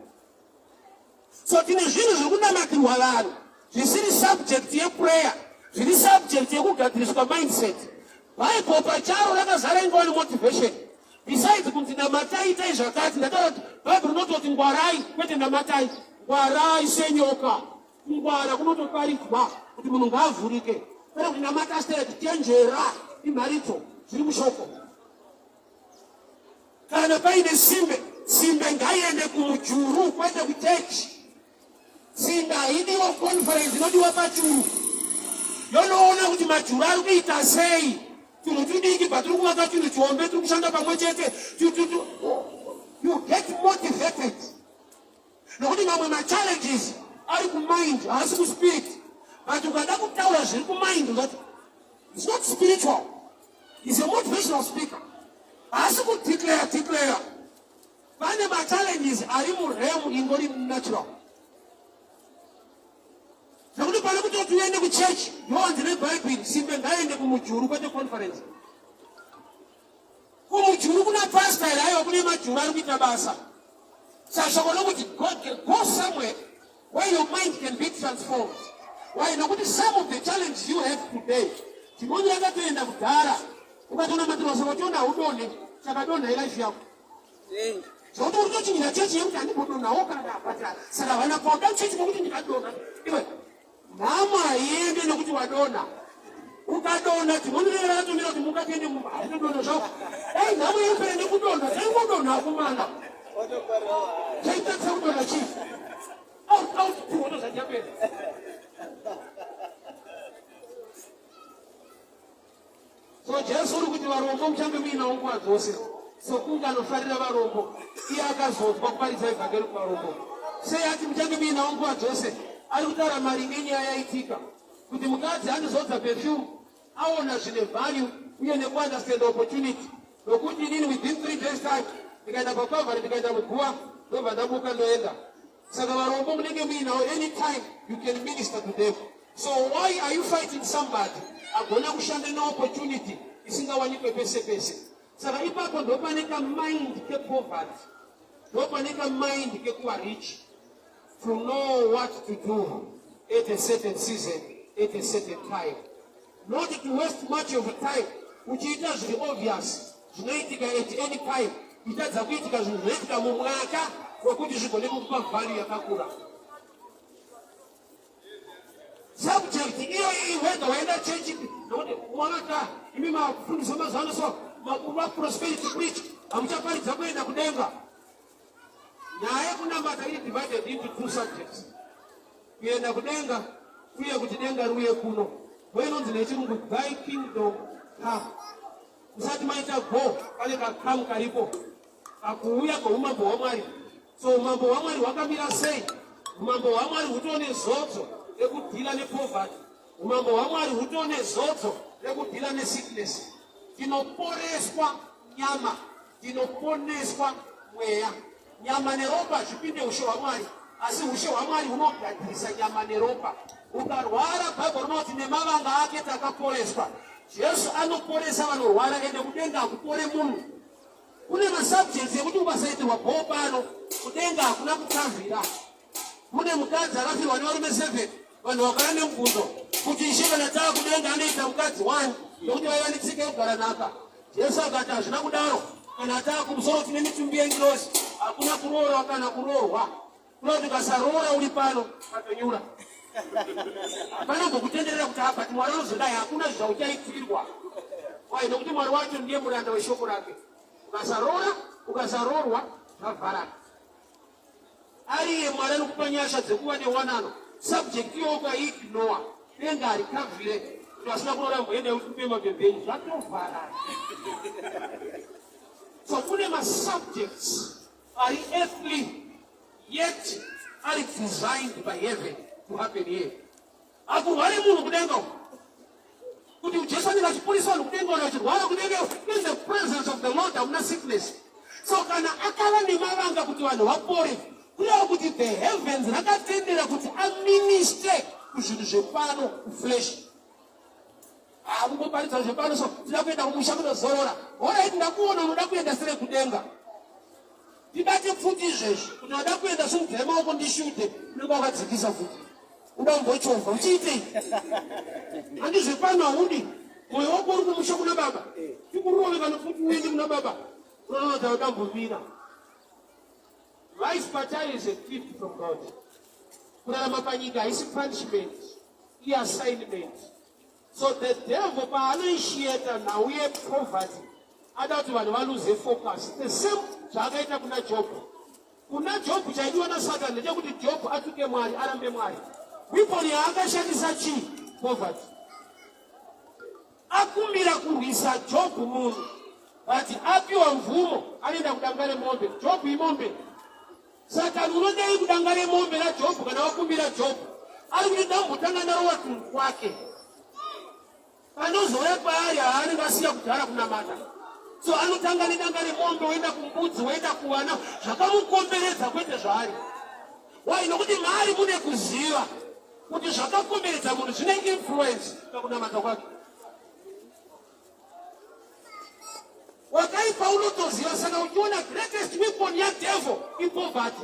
So tine zvinhu zviri kunamatirwa vanhu zvisiri subject yeprayer, zviri subject yekugadziriswa mindset. Bible pacharo rakazara ingova nemotivation. Besides kunzi namatai itai zvakati, ndataura kuti Bible rinototi ngwarai, kwete namatai. Ngwarai senyoka. Kungwara kunotoparidzwa kuti munhu ngaavhurike, kwete kuti namata straight, chenjera imharidzo zviri mushoko. Kana paine simbe, simbe ngaiende kumujuru kwete kuchechi. Simbe haidiwa kuconference, inodiwa pachuru. Yonoona kuti majuru ari kuita sei. Tunhu tudiki patiri kuvaka chinhu chihombe, tiri kushanda pamwe chete. You get motivated. Nokuti mamwe machallenges ari kumind, haasi kuspirit. But ukada kutaura zviri kumind, ungati it's not spiritual. He's a motivational speaker. Haasi kudeclare declare. Pane machallenges ari murealm ingori natural. Zvekuti pane kutoti uende kuchechi yowanzi nebhaibheri simbe ngaende kumujuru kwete conference. Kumujuru kuna pastor here? Aiwa, kune majuru ari kuita basa. Saka shoko rokuti God can go somewhere where your mind can be transformed. Why? Nokuti some of the challenges you have today, dhimoni rakatoenda kudhara, ukatonamatirwa saka uchiona haudonhe, saka donha ilife yako. Zvokuti uri kutochinjira chechi yekuti handimbodonhawo kana apatira. Saka havana pauda chechi nokuti ndikadonha. Iwe, nhamo haiende nokuti wadonha. Ukadonha dhimoni rere rakatomira kuti muka tiende mumba, haritodonha zvako. Dai nhamo yapera nekudonha, taingodonha akomana. Chaitadzisa kudonha chii? Out, out, kuhoto zvachapera. So Jesu uri kuti varombo muchange muinawo nguva dzose, sokunge anofarira varombo, iye akazodzwa kuparidza evhangeri kuvarombo. Sei ati muchange muinawo nguva dzose? Ari kutaura maringe nyaya yaitika kuti mukadzi anozodza perfume aona zvine value uye nekuunderstand opportunity, nokuti inini within 3 days time ndikaenda paCalvary, ndikaenda muguva, ndobva ndamuka ndoenda. Saka varombo munenge muinawo anytime, you can minister to them. So why are you fighting somebody agona kushanda neopportunity isingawanikwe pese pese? Saka ipapo ndopane kamind kepoverty, ndopane kamind kekuva rich, to know what to do at a certain season, at a certain time, not to waste much of time uchiita zviri obvious zvinoitika at any time, kuitadza kuitika zvinhu zvinoitika mumwaka wekuti zvigone kukupa value yakakura. Subject iyo iyi, whether waenda chechi, nokuti mwaka imi makufundiswa mazuva ano, so makuva prosperity preach, hamuchaparidza kuenda kudenga. Nyaya yekunamata iri divided into two subjects: kuenda kudenga uye kuti denga riuye kuno, ndoinonzi nechirungu "Thy kingdom come". Usati maita go, pane kacome karipo kakuuya kweumambo hwaMwari. So umambo hwaMwari hwakamira sei? Umambo hwaMwari hutone zodzo rekudeala nepoverty. Umambo hwaMwari hutone zodzo rekudeala nesickness. Tinoporeswa nyama, tinoponeswa mweya. Nyama neropa zvipinde ushe hwaMwari, asi ushe hwaMwari hunogadzirisa nyama neropa. Ukarwara, Bhaibheri rinoti nemavanga ake takaporeswa. Jesu anoporesa vanorwara, ende kudenga hakupore munhu. Kune masubjects ekuti ukasaitirwa bhoo pano, kudenga hakuna kukavhira. Kune mukadzi akafirwa nevarume 7, vanhu vakauya nemubvunzo kuti ishe, kana taa kudenga anoita mukadzi 1, nokuti vaiva netsika yekugara nhaka. Jesu akati hazvina kudaro, kana taa kumusoro tine mitumbi yengirozi, hakuna kuroorwa kana kuroorwa. Kuda kuti ukasaroora uri pano patonyura, hapana mbokutenderera kuti abati Mwari anozodai, hakuna zvauchaitirwa. Wai? Nokuti Mwari wacho ndiye muranda weshoko rake. Ukasaroora, ukasaroorwa, zvavharana. Ariye Mwari anokupa nyasha dzekuva newanano. Subject iyoyo ukaiignore, denga harikavhire kuti vasina kuroora mboenda yekuti mabhebhenyu zvatovharana. So kune masubjects ari earthly yet ari designed by heaven to happen here. Hakurware munhu kudenga uku. Kuti Jesu anenge achiporesa vanhu kudenga, vanhu vachirwara kudenga. In the presence of the Lord hamuna sickness. So kana akava nemavanga kuti vanhu vapore, kureva kuti the heavens rakatendera kuti aminister kuzvinhu zvepano, kuflesh. Hakungoparidza zvepano, so tinoda kuenda kumusha kunozorora. Alright, ndakuona unoda kuenda sere kudenga. Ndibate pfuti izvezvi kuti wada kuenda, simudzai maoko ndishute, unenge wakadzikisa futi. Uda kumbochovha uchiitei? Handizvepano haudi. Mwoyo wako uri kumusha kuna baba. Tikurove kana futi uende kuna baba. Unoona kuti udambomira. Life pachayo is a gift from God. Kurarama panyika haisi punishment, iassignment. So the devil paanoinitiata nhau yepoverty, ada kuti vanhu valose focus. The same zvaakaita kuna Job. Kuna Job, chaidiwa naSatan ndechekuti Job atuke Mwari, arambe Mwari. Weapon yaakashandisa chii? Poverty. Akumbira kurwisa Job munhu, but apiwa mvumo, anoenda kudanga remombe. Job imombe. Satani, unodei kudanga remombe raJob kana wakumbira Job? Ari kuti ndambotanga ndarova tunhu kwake, panozouya paari haanenge asiya kudhara kunamata. So anotanga nedanga remombe, woenda kumbudzi, woenda kuvana zvakamukomberedza, kwete zvaari. Wai? Nokuti maari mune kuziva kuti zvakakomberedza munhu zvine influence pakunamata kwake. Wakaipa unotoziva. Saka uchiona, greatest weapon yadevil ipoverty,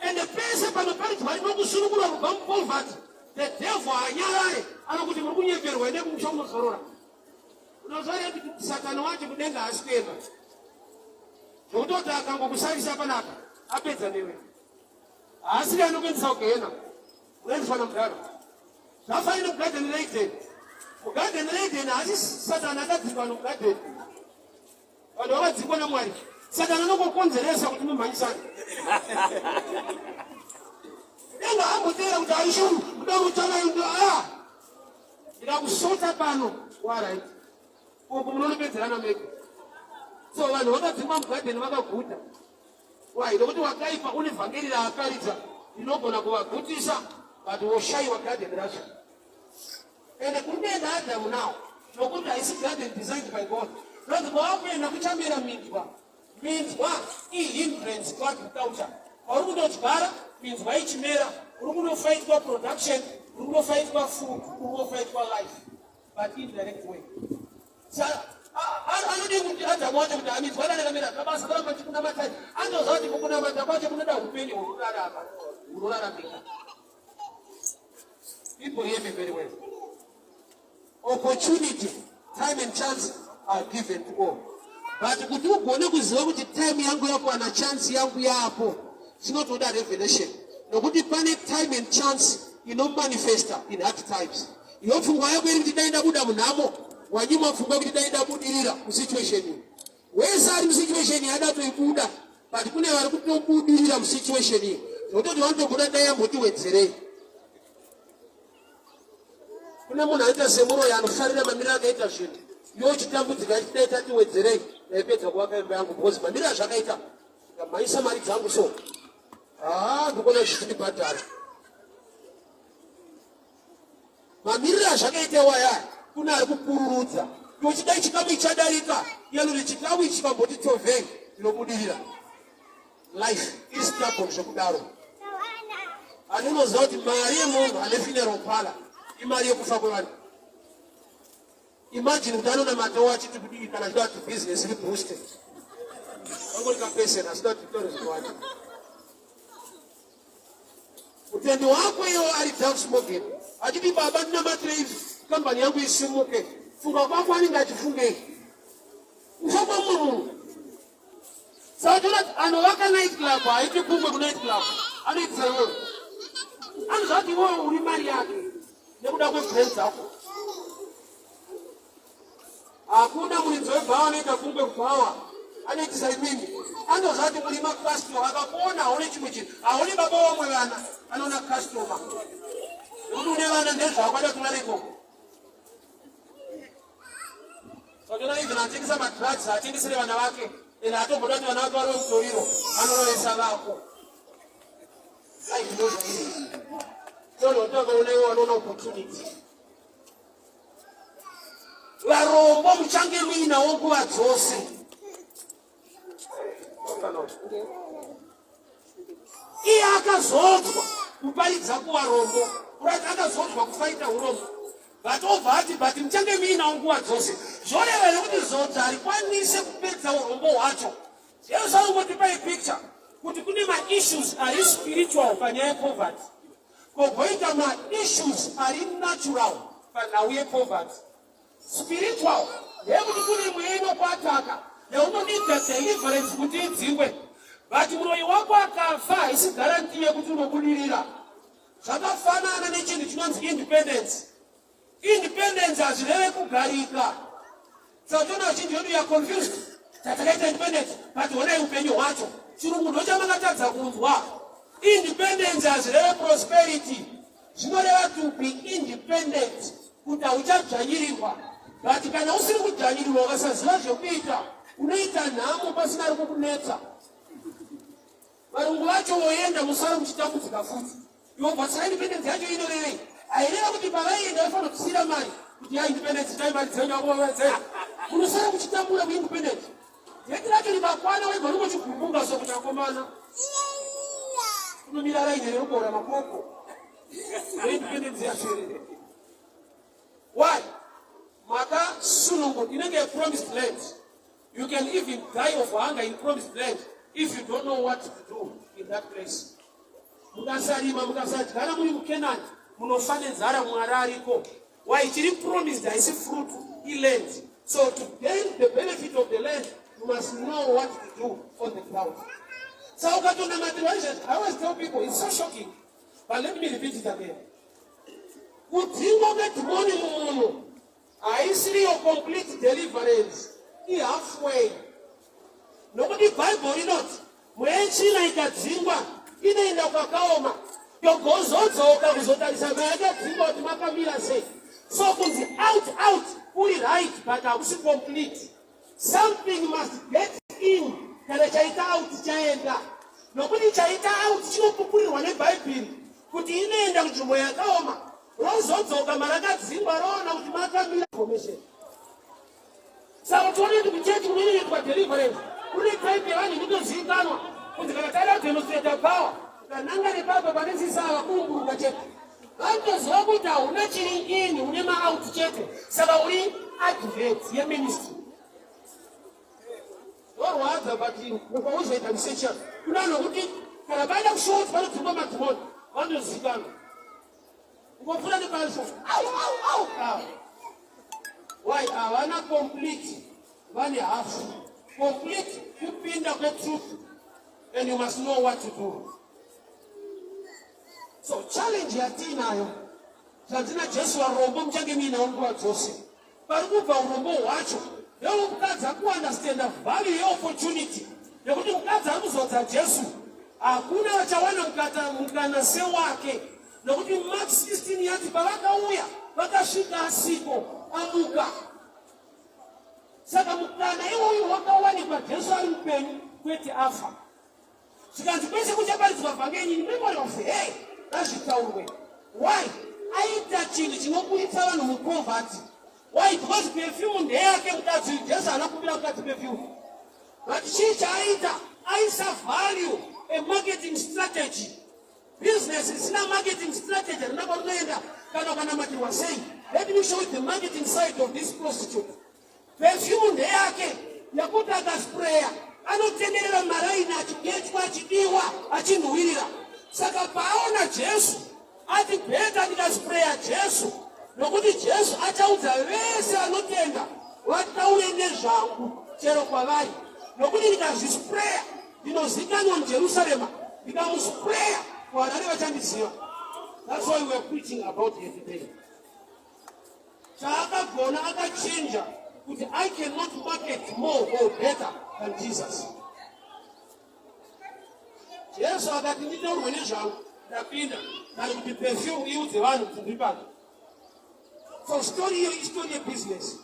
and pese panoparidzwa rinokusunungurwa kubva mupoverty, the devil haanyarare. Anokuti muri kunyeperwa, ende kumusha unozorora. Unoziva kuti Satani wacho kudenga haasi kuenda, zvokutoti akangokusarisa panapa apedza newe. Haasiri anokuendesa kugehena, unoendeswa namudhara. Zvafanira kugarden reEden. Mugarden reEden haasi Satani akadzingwa nomugarden, vanhu vakadzingwa naMwari. Satani anongokonzeresa kuti mumhanyisane. Denga amboteera kuti aishu kuda kutanga a ndikakusota pano, alright, uku munonopedzerana mega. So vanhu vakadzingwa mugadheni vakaguta. Why? Nokuti wakaipa une vhangeri raakaridza rinogona kuvagutisa, but woshayiwa garden racho. Ende kuri kuenda Adamu now, nokuti haisi garden designed by God. Nonzi kwawakuenda kuchamera minzwa. Minzwa ihindrance kuagriculture. Kwauri kundodyara minzwa ichimera, uri kunofaitwa production, uri kunofaitwa food, uri kunofaitwa life, but indirect way. Anodi kuti Adamu wacho kuti aminzwa danakamira kabasa karamba chikunamatai. Anoziva kuti mukunamata kwacho kunoda upenyu hwekurarama hunoraramika. People, hear me very well. Opportunity, time and chance are given to all, but kuti ugone kuziva kuti time yangu yakwana, chance yangu yapo, chinotoda revelation, nokuti pane time and chance inomanifesta in hard times. Iyo pfungwa yako iri kuti dai ndabuda munhamo, wanyimwa pfungwa yekuti dai ndabudirira musituation iyi. Wese ari musituation iyi adatoibuda, but kune vari kutobudirira musituation iyi zvototi vanotobuda dai ambotiwedzerei. Kune munhu anoita semuroyi, anofarira mamiriro akaita zvinhu. Iwe uchitambudzika achidai tatiwedzerei, ndaipedza kuvaka imba yangu, because mamiriro azvakaita, ndikamaisa mari dzangu so, haa, ndikuona zvichindibhadhara. Mamiriro azvakaita waya, kune ari kupururudza. Tochidai chikamu ichadarika yanoti chikamu ichi chikamboti tovhei, tinobudirira. Life iri stubborn zvekudaro. Ani unoziva kuti mari yemunhu ane funeral parlor imari yekufa kwevanhu? Imagine kuti anonamatawo achiti kudii kana achida kuti business iri boost. Angori kapeseni asida kuti tore zvakawanda. Mutendi wako iwo ari Doug Morgan achiti, "Baba, ndinamatirei kambani yangu isimuke." Funga kwako, anenge achifungei kufa kwamumwe munhu? Saka toona kuti anovaka night club haiti kumwe kunight club, anoitisa iwewe. Anoziva kuti iwewe uri mari yake nekuda kwebrain dzako. Hakuna muridzi webhawa anoita kumwe kubhawa. Anoitisa imimi. Anoziva kuti muri macustomer, akakuona haune chimwe chinhu, haune baba vamwe vana, anoona customer. Nekuti une vana ndezvako, ada kuti urare ikoko. Saka even atengesa madrugs atengesere vana vake and atomboda kuti vana vake varove mutoriro, anorovesa vako. Life ndozvairi. Tono toona iwo vanoona opportunity. Varombo muchange muinawo nguva dzose. Iye akazodzwa kuparidza kuvarombo, kurati akazodzwa kufaita urombo, but obva ati but muchange muinawo nguva dzose. Zvoreva here kuti zodzo harikwanise kupedza urombo hwacho? Jesu anongotipa ipicture kuti kune maissues ari spiritual panyaya yepoverty, kogoita maissues ari natural panhau yepoverty. Spiritual ndeyekuti kune mweya inokuataka yaunonida deliverance kuti idzingwe, but muroyi wako akafa haisi guarantee yekuti unobudirira. Zvakafanana nechinhu chinonzi independence. Independence hazvireve kugarika. Saka toona vazhinji vedu ya confused, tatakaita independence but honai upenyu hwacho. Chirungu ndochamakatadza kunzwa. Independence hazvireve prosperity, zvinoreva to be independent, kuti hauchadzvanyirirwa. But kana usiri kudzvanyirirwa ukasaziva zvekuita, unoita nhamo pasina ari kukunetsa. Varungu vacho voenda musara muchitambudzika futi. Iwo basa independence yacho inorevei? Haireva kuti pavaienda vaifanira kusiyira mari kuti ya independence itai mari dzenyu avo vavedzera. Munosara muchitambura kuindependence. Date racho rikakwana wega unenge uchigumbuka so kuti akomana. Unomira raini rekuboora makoko. Independence yacho here? Why? Makasunungu inenge promised land. You can even die of hunger in promised land if you don't know what to do in that place. Mukasarima, mukasadyara muri muKenani, munofa nenzara. Mwari ariko. Why? Chiri promised haisi fruit, iland. So to gain the benefit of the land, you must know what to do on the ground. So ukatonamatirwa izvezvi, I always tell people, it's so shocking, but let me repeat it again. Kudzingwa kwedhimoni mumunhu haisiriyo complete deliverance, ihalfway, nokuti Bhaibheri rinoti mweya yetsvina ikadzingwa inoenda kwakaoma, yogozodzoka kuzotarisa mweya yakadzingwa kuti makamira sei. So kunzi out out uri right, but hakusi complete. Something must get in kana chaita out chaenda, nokuti chaita out chinopupurirwa neBhaibheri kuti inoenda kunzvimbo yakaoma, rozodzoka marakadzingwa, roona kuti makamira formation. Saka tione kuti kuchechi kunoitwa deliverance kune type yevanhu inotozivikanwa kuti kana taida kudemonstrata power, ukananga nepapa pane sisava kuumburuka chete, vanotoziva kuti hauna chiri in, une maout chete. Saka uri advert yeministry. Zvorwadza, but ukauzoita research yako, kuna nokuti kana paenda kushoti panodzingwa madhimoni, vanozivikanwa. Ungopfuura nepasho, au au au au. Why? Havana complete, vane half complete. Kupinda kwetruth, and you must know what to do. So challenge yatiinayo, zvandina Jesu, varombo muchange muinawo nguva dzose. Pari kubva urombo hwacho ndewekutadza kuunderstanda value yeopportunity, nekuti mukadzi ari kuzodza Jesu, hakuna vachawana mukana sewake, nokuti Mark 16 yati pavakauya vakasvika asiko, amuka. Saka mukana iwoyu wakawanikwa Jesu ari mupenyu, kwete afa. Zvikanzi kwese kuchaparidzwa vhangeri in memory of her, ngazvitaurwe. Why? Aita chinhu chinoburitsa vanhu mupoverty. Why? Because perfume ndeyake mukadzi uyu. Jesu haana kumbira mukadzi perfume, but chii chaaita? Aisa value, a marketing strategy. Business isina marketing strategy harina kwarunoenda kana ukanamatirwa sei. Let me show you the marketing side of this prostitute. Perfume ndeyake yekuti akaspreya anotenderera maraini achiketwa, achidiwa, achinhuwirira. Saka paaona Jesu ati, "Better ndikaspreya Jesu, nokuti Jesu achaudza vese vanotenda vataure nezvangu chero kwavari, nokuti ndikazvispreya ndinozikanwa muJerusarema, ndikamuspreya kuHarare vachandiziva." That's why we are preaching about here today. Chaakagona, akachinja. Kuti I cannot market more or better than Jesus. Jesu akati nditaurwe nezvangu ndapinda kana kuti perfume iudze vanhu kuti ndiri pano. So story iyo istory yebusiness.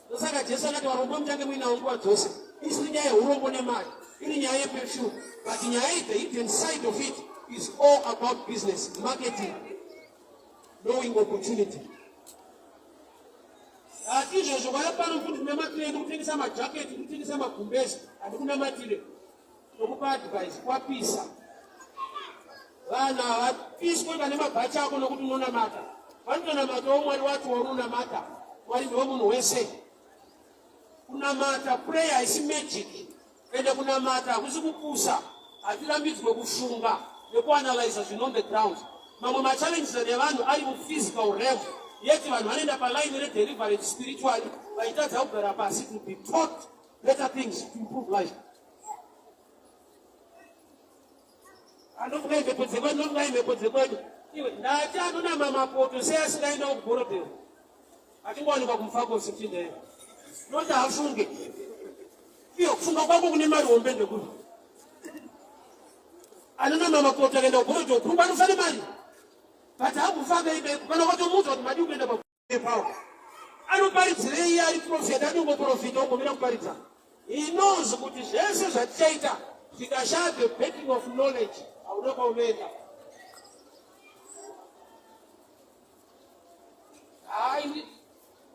Ndosaka Jesu akati varombo muchange muinawo nguva dzose. Isiri nyaya yeurombo nemari, iri nyaya yeperfume. But nyaya iyi, the hidden side of it is all about business, marketing, knowing opportunity. Asi izvozvo vaya pano kuti ndinamatire ndikutengesa majaketi ndikutengesa magumbezi handikunamatire ndokupa advice kwapisa vanhu havapiswe vane mabhachi ako nokuti unonamata vanotonamatawo mwari wacho wauri unamata mwari ndiwo munhu wese kunamata prayer haisi magic Ende kunamata hakusi kupusa, hatirambidzwe kufunga nekuanalyza zvinhu on the ground. Mamwe machallenges evanhu ari muphysical realm, yet vanhu vanoenda paline redeliverance spiritually vachitadza kugara pasi to be taught better things to improve life. Anofunga imhepo dzekwedu, anofunga imhepo dzekwedu. Iwe ndati anonama mapoto sei asingaendawo kuBorodhero? Achingowanikwa kumufakosi mchinda Noti hafunge. Iyo kufunga kwako kune mari hombe ndekuti. Anonama mapoto akaenda kuBorodhero kurumba anofa nemari. But hakufanga ibe kana ukatomuudza kuti madii kuenda pawo. Anoparidzirei iye ari prophet anongoprofita ongomira kuparidza. He knows kuti zvese zvatichaita zvikashaya the backing of knowledge hauna kwaunoenda. Hayi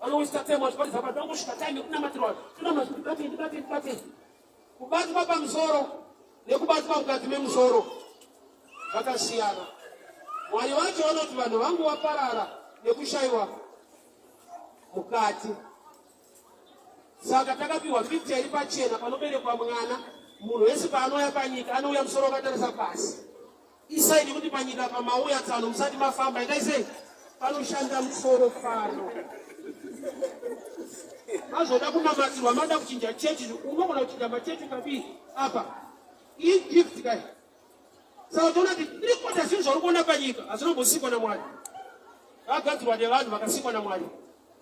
vanowista time vachiparidza vanhu vangosvika time yekunamatirwa tinamata ndibate ndibate ndibate kubatwa pamusoro nekubatwa mukati memusoro zvakasiyana. Mwari vacho vanoti vanhu vangu vaparara nekushayiwa mukati. Saka takapiwa picture iri pachena panoberekwa mwana, munhu wese paanouya panyika anouya musoro wakatarisa pasi. Isai nekuti panyika pamauya tsano musati mafamba itai sei panoshanda musoro fano. Mazoda kunamatirwa mada kuchinja chechi unogona kuchinja machechi ukadii apa igift kai saka toona kuti tiri kuita zvinhu zvauri kuona panyika hazvinombosikwa namwari zvakagadzirwa nevanhu vakasikwa namwari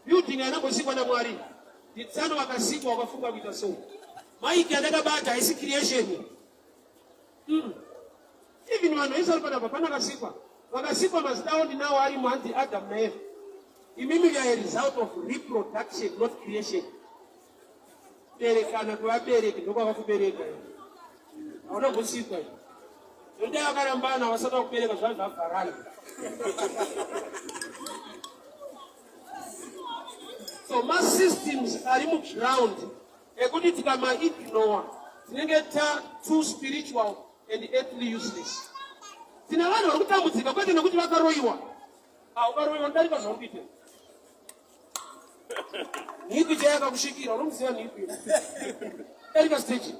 building hainambosikwa namwari nditsano vakasikwa wakafunga kuita so maiki andakabata haisi creation mm. Even vanhu vese vari panapa pana vakasikwa. Vakasikwa mazita avo ndinawo arimo hanzi Adam naEva. Imimi you are a result of reproduction not creation. Berekana kwevabereki ndokwavakubereka. Hauna kusikwa. Zvodai vakarambana vasati vakubereka zvava zvavharana. So masystems ari muground ekuti tikamaignowa tinenge ta too spiritual and earthly useless. Tine vanhu vari kutambudzika kwete nekuti vakaroyiwa. Ah, ukaroyiwa unodarika zvauri kuita. Nhipi chaiyo akakusvikira unomuziva nhipi. Darika stage.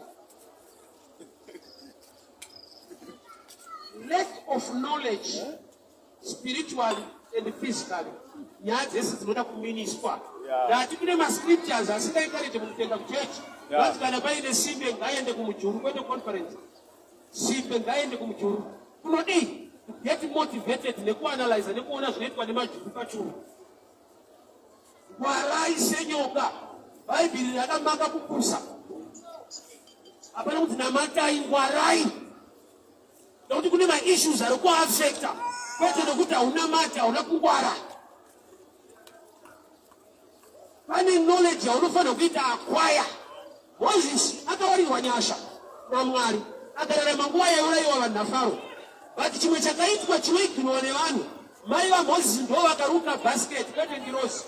Lack of knowledge spiritually and physically nyaya dzese dzinoda kuminiswa ndati kune mascriptures asingaencourage munhu kuenda kuchechi vanzi kana paine simbe ngaende kumujuru kwete conference simbe ngaende kumujuru kunodii to get motivated nekuanalyza nekuona zvinoitwa nemajuru pachuru ngwarai senyoka bhaibheri rakamaka kupusa hapana kuti namatai ngwarai Nekuti kune maissues ari kuafecta kwete nekuti hauna mati hauna kungwara. Pane knowledge yaunofanira kuita acquire. Moses akawarirwa nyasha naMwari akararama nguva yaiurayiwa vanhu naFaro. But chimwe chakaitwa chinoignowa nevanhu, mai vaMoses ndo vakaruka basket kwete ngirozi.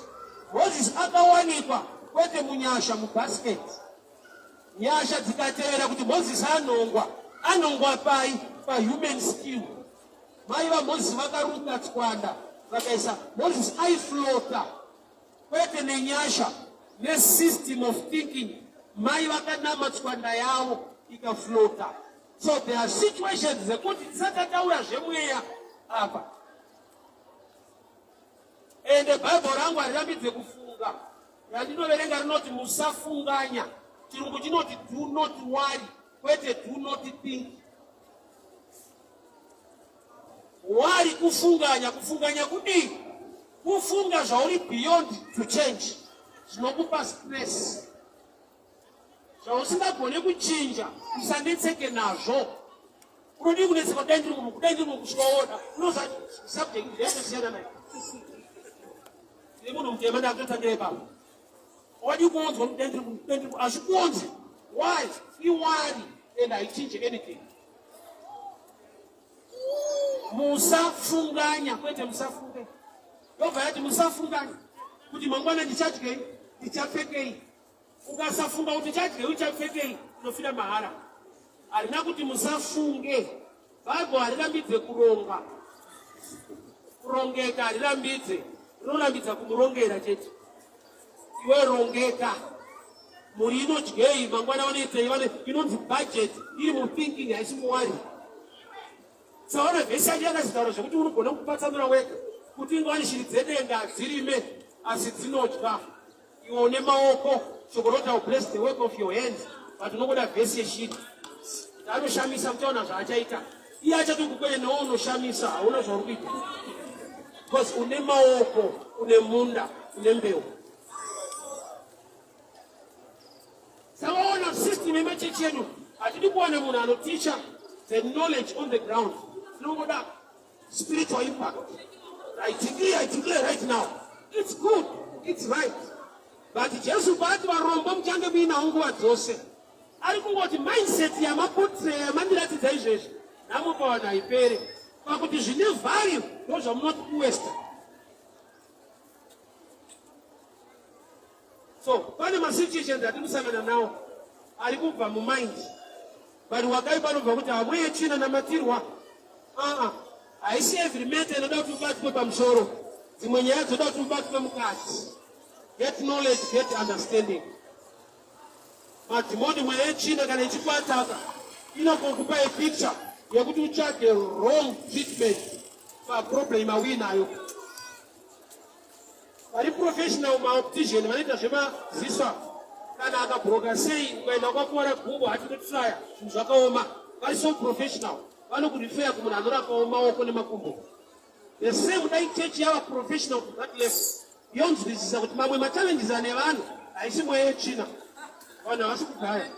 Moses akawanikwa kwete munyasha mubasket. Nyasha dzikatevera kuti Mozisi anongwa. Anongwa pai? Pahuman skill. Mai vaMozisi vakaruka tswanda vakaisa Mozisi aiflota kwete nenyasha nesystem of thinking. Mai vakanama tswanda yavo ikaflota. So there are situations dzekuti tisati tataura zvemweya apa. Ende Bible rangu harirambidze kufunga. Randinoverenga rinoti musafunganya. Chirungu chinoti do not worry, kwete do not think. Worry kufunganya, kufunganya kudii? Kufunga zvauri beyond to change. Zvinokupa stress. Zvausingagone kuchinja, usanetseke nazvo. Unodii kunetseka kudai ndiri munhu, kudai ndiri munhu kusvika waona. Unoza subject yakasiyana nayo. Ndiri munhu mutema ndakutotangira ipapo. Wadii kuonzwa kudai ndiri munhu, kudai ndiri munhu, hazvikuonzi. Why? Iwari and haichinje anything. Musafunganya, kwete musafunge. Yobva yati musafunganya kuti mangwana ndichadyei, ndichapfekei. Ukasafunga kuti uchadyei, uchapfekei, unofira mahara. Harina kuti musafunge. Bible harirambidze kuronga. Kurongeka harirambidze. Rinorambidza kumurongera chete. Iwe rongeka. Mhuri inodyei, mangwana vanoitei, vane inonzi budget iri muthinking haisi muwari. Saona vhesi yacho yakazotaura zvekuti unogona kupatsanura wega kuti ingwani shiri dzedenga hadzirime asi dzinodya. Iwe une maoko, shoko roti I will bless the work of your hands, but unongoda vhesi yeshiri. Anoshamisa muchaona zvaachaita. Iye achatokukwenya newe unoshamisa, hauna zvauri kuita. Because une maoko, une munda, une mbeu. Savaona system yemachechi edu, hatidi kuwana munhu anoticha the knowledge on the ground. Tinongoda spiritual impact. I declare, I declare right now. It's good, it's right. But Jesu paati varombo muchange muinawo nguva dzose. Ari kungoti mindset yamapotre yamandiratidza izvezvi nhamo pavanhu haipere. Pakuti zvine value ndozvamunoti kuwesta. So pane masituations atiri kusangana nawo ari kubva mumind but wakaipa anobva kuti hamwe yetsvina namatirwa aa haisi every matter inoda kuti ubatwe pamusoro dzimwe nyaya dzoda kuti ubatwe mukati get knowledge get understanding madhimoni mweya yetsvina kana ichikuataka inokokupa a picture yekuti utsvage wrong treatment paproblem auinayo Vari professional maoptician vanoita zvemaziso kana akabroka sei ukaenda kwakuvara gumbo hatinotraya zvinhu zvakaoma vari so professional vanokurifeya kumunhu anorapawo maoko nemakumbo the same dai chechi yava professional to that level yonzwisisa kuti mamwe machallenges ane vanhu haisi mweya yetsvina vanhu havasi kugaya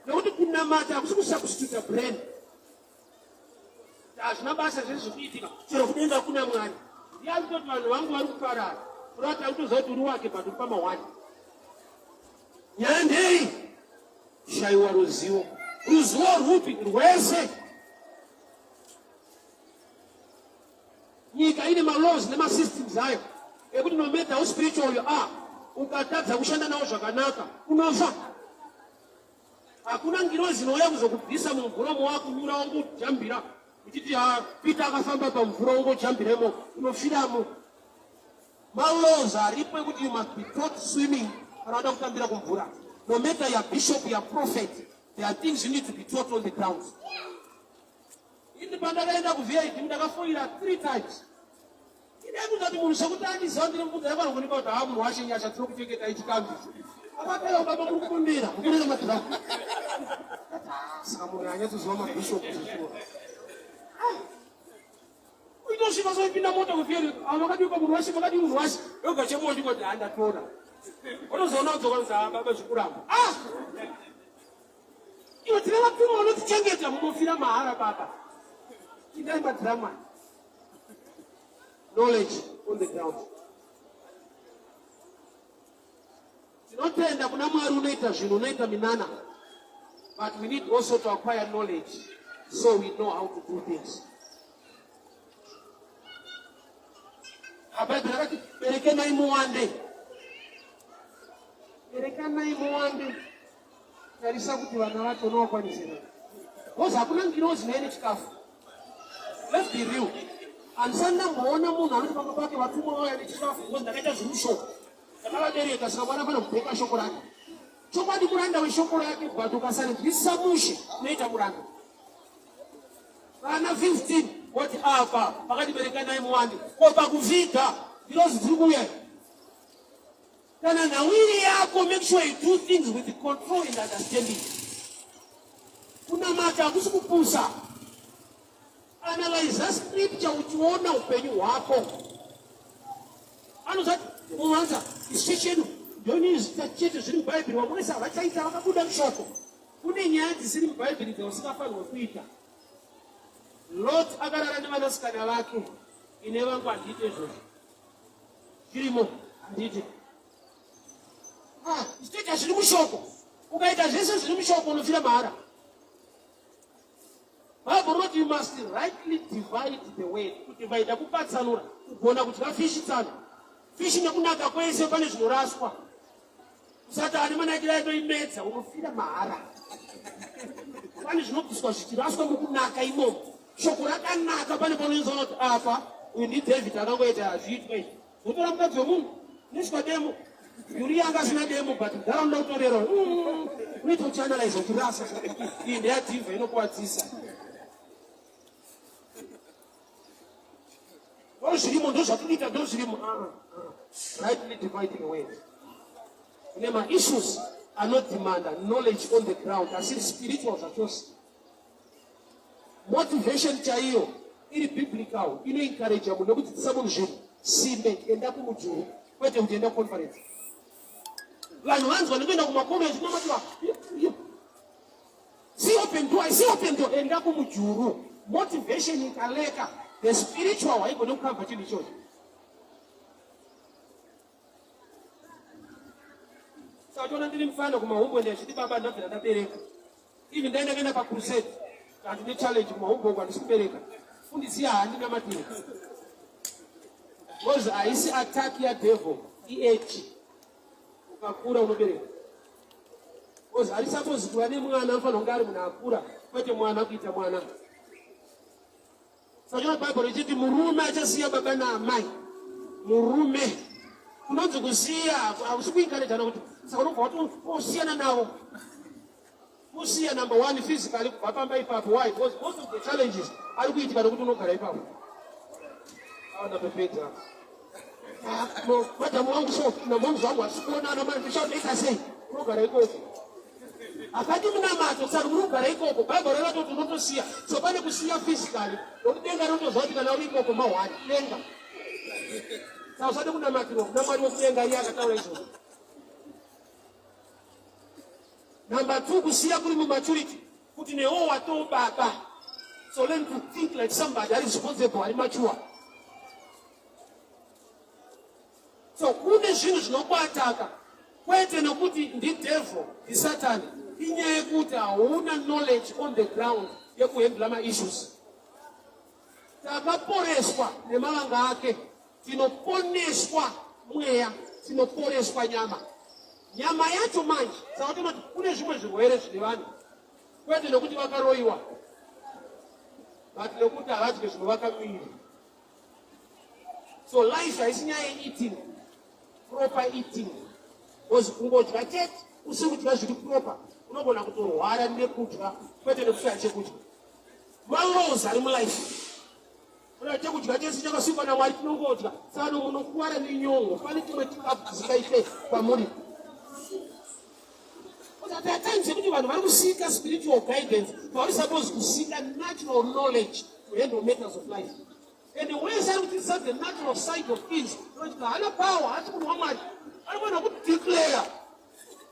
nekuti kunamata hakusi kusubstituta brain Hazvina basa zvese zvikuitika chero kudenga kuna Mwari. Ndiye ari kutoti vanhu vangu vari kuparara. Kurati ari kutoziva kuti uri wake but uri pamahwani. Nyaya ndei? Shaiwa ruzivo. Ruzivo rwupi? Rwese. Nyika ine malaws nemasystems ayo ekuti no matter how spiritual you are, ukatadza kushanda nawo zvakanaka unofa. Hakuna ngirozi inouya kuzokubvisa mumvura mowakunyura wangojambira uchiti ha Peter akafamba pamvura wongojambiremo unofiramo. Malaws aripo ekuti you must be taught swimming kana wada kutambira kumvura. No matter your bishop, your prophet, there are things you need to be taught on the ground. Ini pandakaenda kuVID ndakafoira 3 times. Idai kuzoti munhu sekuti andiziva ndiri mubvunza yakwana kunipa kuti haa munhu washe nyasha tinokuchengeta ichikambi. Akapera baba muri kubundira, kubundira madhiramu. Saka munhu anyatsoziva mabishop zveshuwa. Uitosvika soipinda mota kufiyeri, avo vakadii pa munhu washe, vakadii munhu washe. Yoga chemuwo ndikoti haa ndatora. Unozoona udzoka kunzi haa baba zvikuramba. Ah! Iwe tine vatumwa vanotichengeta munofira mahara baba. Indai madhirama. Knowledge on the ground. Tinotenda kuna Mwari unoita zvinhu unoita minana. But we need also to acquire knowledge so we know how to do things. Bhaibheri rakati berekenai muwande. Berekanai muwande. Tarisa kuti vana vacho unovakwanisa here. Because hakuna ngirozi naine chikafu. Let's be real. Handisati ndamboona munhu anoti pamba pake vatumwa vauya nechikafu because ndakaita zviri mushoko. Ndakavabereka saka mwana fanira kubheka shoko rake. Chokwadi muranda weshoko rake but ukasarinzwisisa mushe unoita muranda. Vana 15 voti apa pakati berekanai muwande. Ko pakuviga ngirozi dziri kuuya. Kana nhau iri yako, make sure you do things with control and understanding. Kunamata hakusi kupusa. Analyze scripture uchiona upenyu hwako. Anozati Unowanza isu chedu ndonizvita chete zviri mubhaibheri vamwe vese havachaita vakabuda mushoko. Kune nyaya dzisiri mubhaibheri dzausingafanirwe kuita. Lot akarara nevanasikana vake ine vangu handiite izvozvo. Zvirimo handiite. Ah, ichitoita zviri mushoko. Ukaita zvese zviri mushoko unofira mahara. Bible rinoti you must rightly divide the word. Kudivide kupatsanura, kugona kudya fishi tsano. Fishi nekunaka kwese pane zvinoraswa. Usati ane manakiro aitoimedza unofira mahara. Pane zvinobviswa zvichiraswa mukunaka imomo. Shoko rakanaka pane panoinzwa kuti apa uyu ndi David akangoita hazviitwe izvi. Wotora mukadzi wemunhu neswa demo. Uriya anga asina demo but mudhara unoda kutorera. Mm, unoita uchianalyze uchirasa. Iyi ndeyadhivha inokuwadzisa. Ndozvirimo ndozvatinoita ndozvirimo. Ah, ah. Rightly dividing word. Kune maissues anodemanda knowledge on the ground asiri spiritual zvachose. Motivation chaiyo iri biblical inoencourage munhu nekudzidzisa munhu zvinhu simbe enda kumujuru kwete kuti enda kuconference vanhu vanzwa nekuenda kumaconference kunamatira see open door see open door enda kumujuru motivation ikaleka the spiritual haigone kukava chinhu ichocho saka toona ndiri mufana kumahumbwe ndachiti baba ndabvira ndabereka Even dai ndakaenda pacrusade kanti nechallenge kumahumbwe uko handisi kubereka fundisi yahandinamatire because haisi attack yadevil iage ukakura unobereka because ari suppose kuva nemwana anofanira kunge ari munhu akura kwete mwana kuita mwana Saka Bible richiti murume achasiya baba naamai. Murume kunonzi kusiya hakusi kuencouragana kuti saka unobva watosiyana navo. Kusiya number one physically kubva pamba ipapo. Why? Because most of the challenges ari kuitika nekuti unogara ipapo. Awa ndatopedza. Ah, madhamu wangu so namomzi wangu hasi kuonana manje ndichaita sei? Unogara ikoko. Hapadi munamato saka muri kugara ikoko. Bible rakatoti unotosiya. So pane kusiya physically. Nokuti denga rinotoziva kuti kana uri ikoko mahwani. Denga. Saka usade kunamatirwa kuna Mwari wekudenga iye akataura izvozvo. Number 2 kusiya kuri mumaturity kuti newo watoo baba. So learn to think like somebody ari responsible ari mature. So kune zvinhu zvinokuataka kwete nokuti ndidevil ndisatani, inyaya yekuti hauna knowledge on the ground yekuhandla maissues. Takaporeswa nemavanga ake, tinoponeswa mweya, tinoporeswa nyama. Nyama yacho manje, saka tinoti kune zvimwe zvirwere zvine vanhu kwete nokuti vakaroyiwa but nokuti havadye zvinovaka muviri. So life haisi nyaya yeeating, proper eating. Because kungodya chete usiri kudya zviri proper unogona kutorwara nekudya kwete nekushaya chekudya. Malaws ari mulife. Kuna chekudya chese chakasikwa naMwari tinongodya. Saka munokuwara nenyongo pane chimwe chikafu chisingaite kwamuri. There are times yekuti vanhu vari kusika spiritual guidance pavari supposed kusika natural knowledge to handle matters of life. And wese ari kudzidzisa the natural side of things kuti haana power haasi munhu wamwari anofanira kudeclare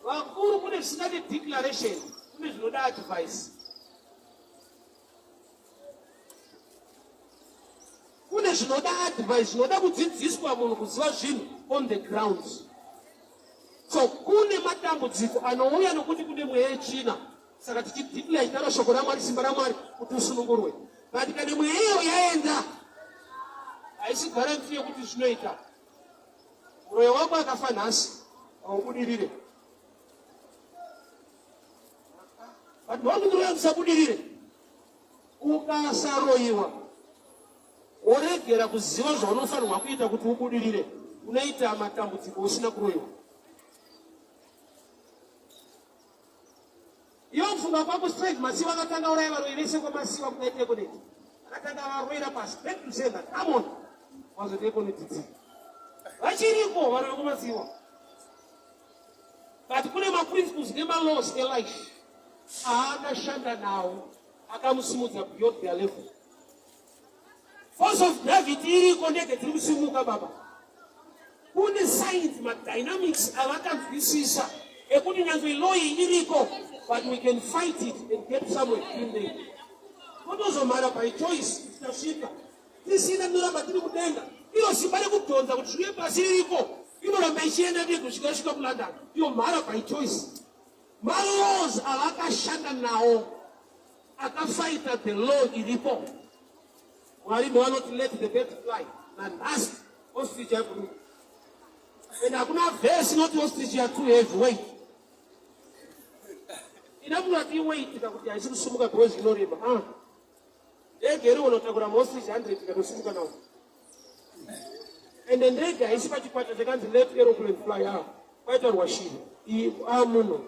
vakuru kune zvisingade declaration kune zvinoda advice kune zvinoda advice zvinoda kudzidziswa munhu kuziva zvinhu on the ground so kune matambudziko anouya nokuti kune mweya yetsvina saka tichideclare chitaura shoko ramwari simba ramwari kuti usunungurwe but kana mweya iyo yaenda haisi garanti yekuti zvinoita muroyo wako akafa nhasi haubudirire but ndokuti musabudirire ukasaroyiwa woregera kuziva zvaunofanirwa kuita kuti ubudirire unoita matambudziko usina kuroyiwa Iwe kufunga kwako straight Masiwa akatanga uraya varoyi vese kwaMasiwa kudaita Econet. Akatanga varoira pasi back to sender. Come on. Wazoita Econet dzidzi. Vachiriko varoyi kwaMasiwa. But kune maprinciples nemalaws elife aakashanda nawo akamusimudza beyond their level. Force of gravity iriko ndege dziri kusimuka baba. Kune science madynamics avakanzwisisa ekuti nyange law iyi iriko but we can fight it and get somewhere in there. Totozomhara by choice tasvika tisina tinoramba tiri kudenga. Iro simba rekudhonza kuti zviuye pasi ririko inoramba ichienda ndege kusvika isvika kuLondon. Iyo mhara by choice. Malaws avakashanda nawo akafaita the law iripo. Mwari ndoanoti let the birds fly nanhasi ostrich yaibhuruka and hakuna verse inoti ostrich ya too heavy weight ina munhu ati weight kakuti haisi kusumuka because inorema ah ndege iri unotakura maostrich 100 ikatosimuka nawo and ndege haisi pachikwata chakanzi let aeroplane fly ah kwaitaurwa shiri iyi ah munhu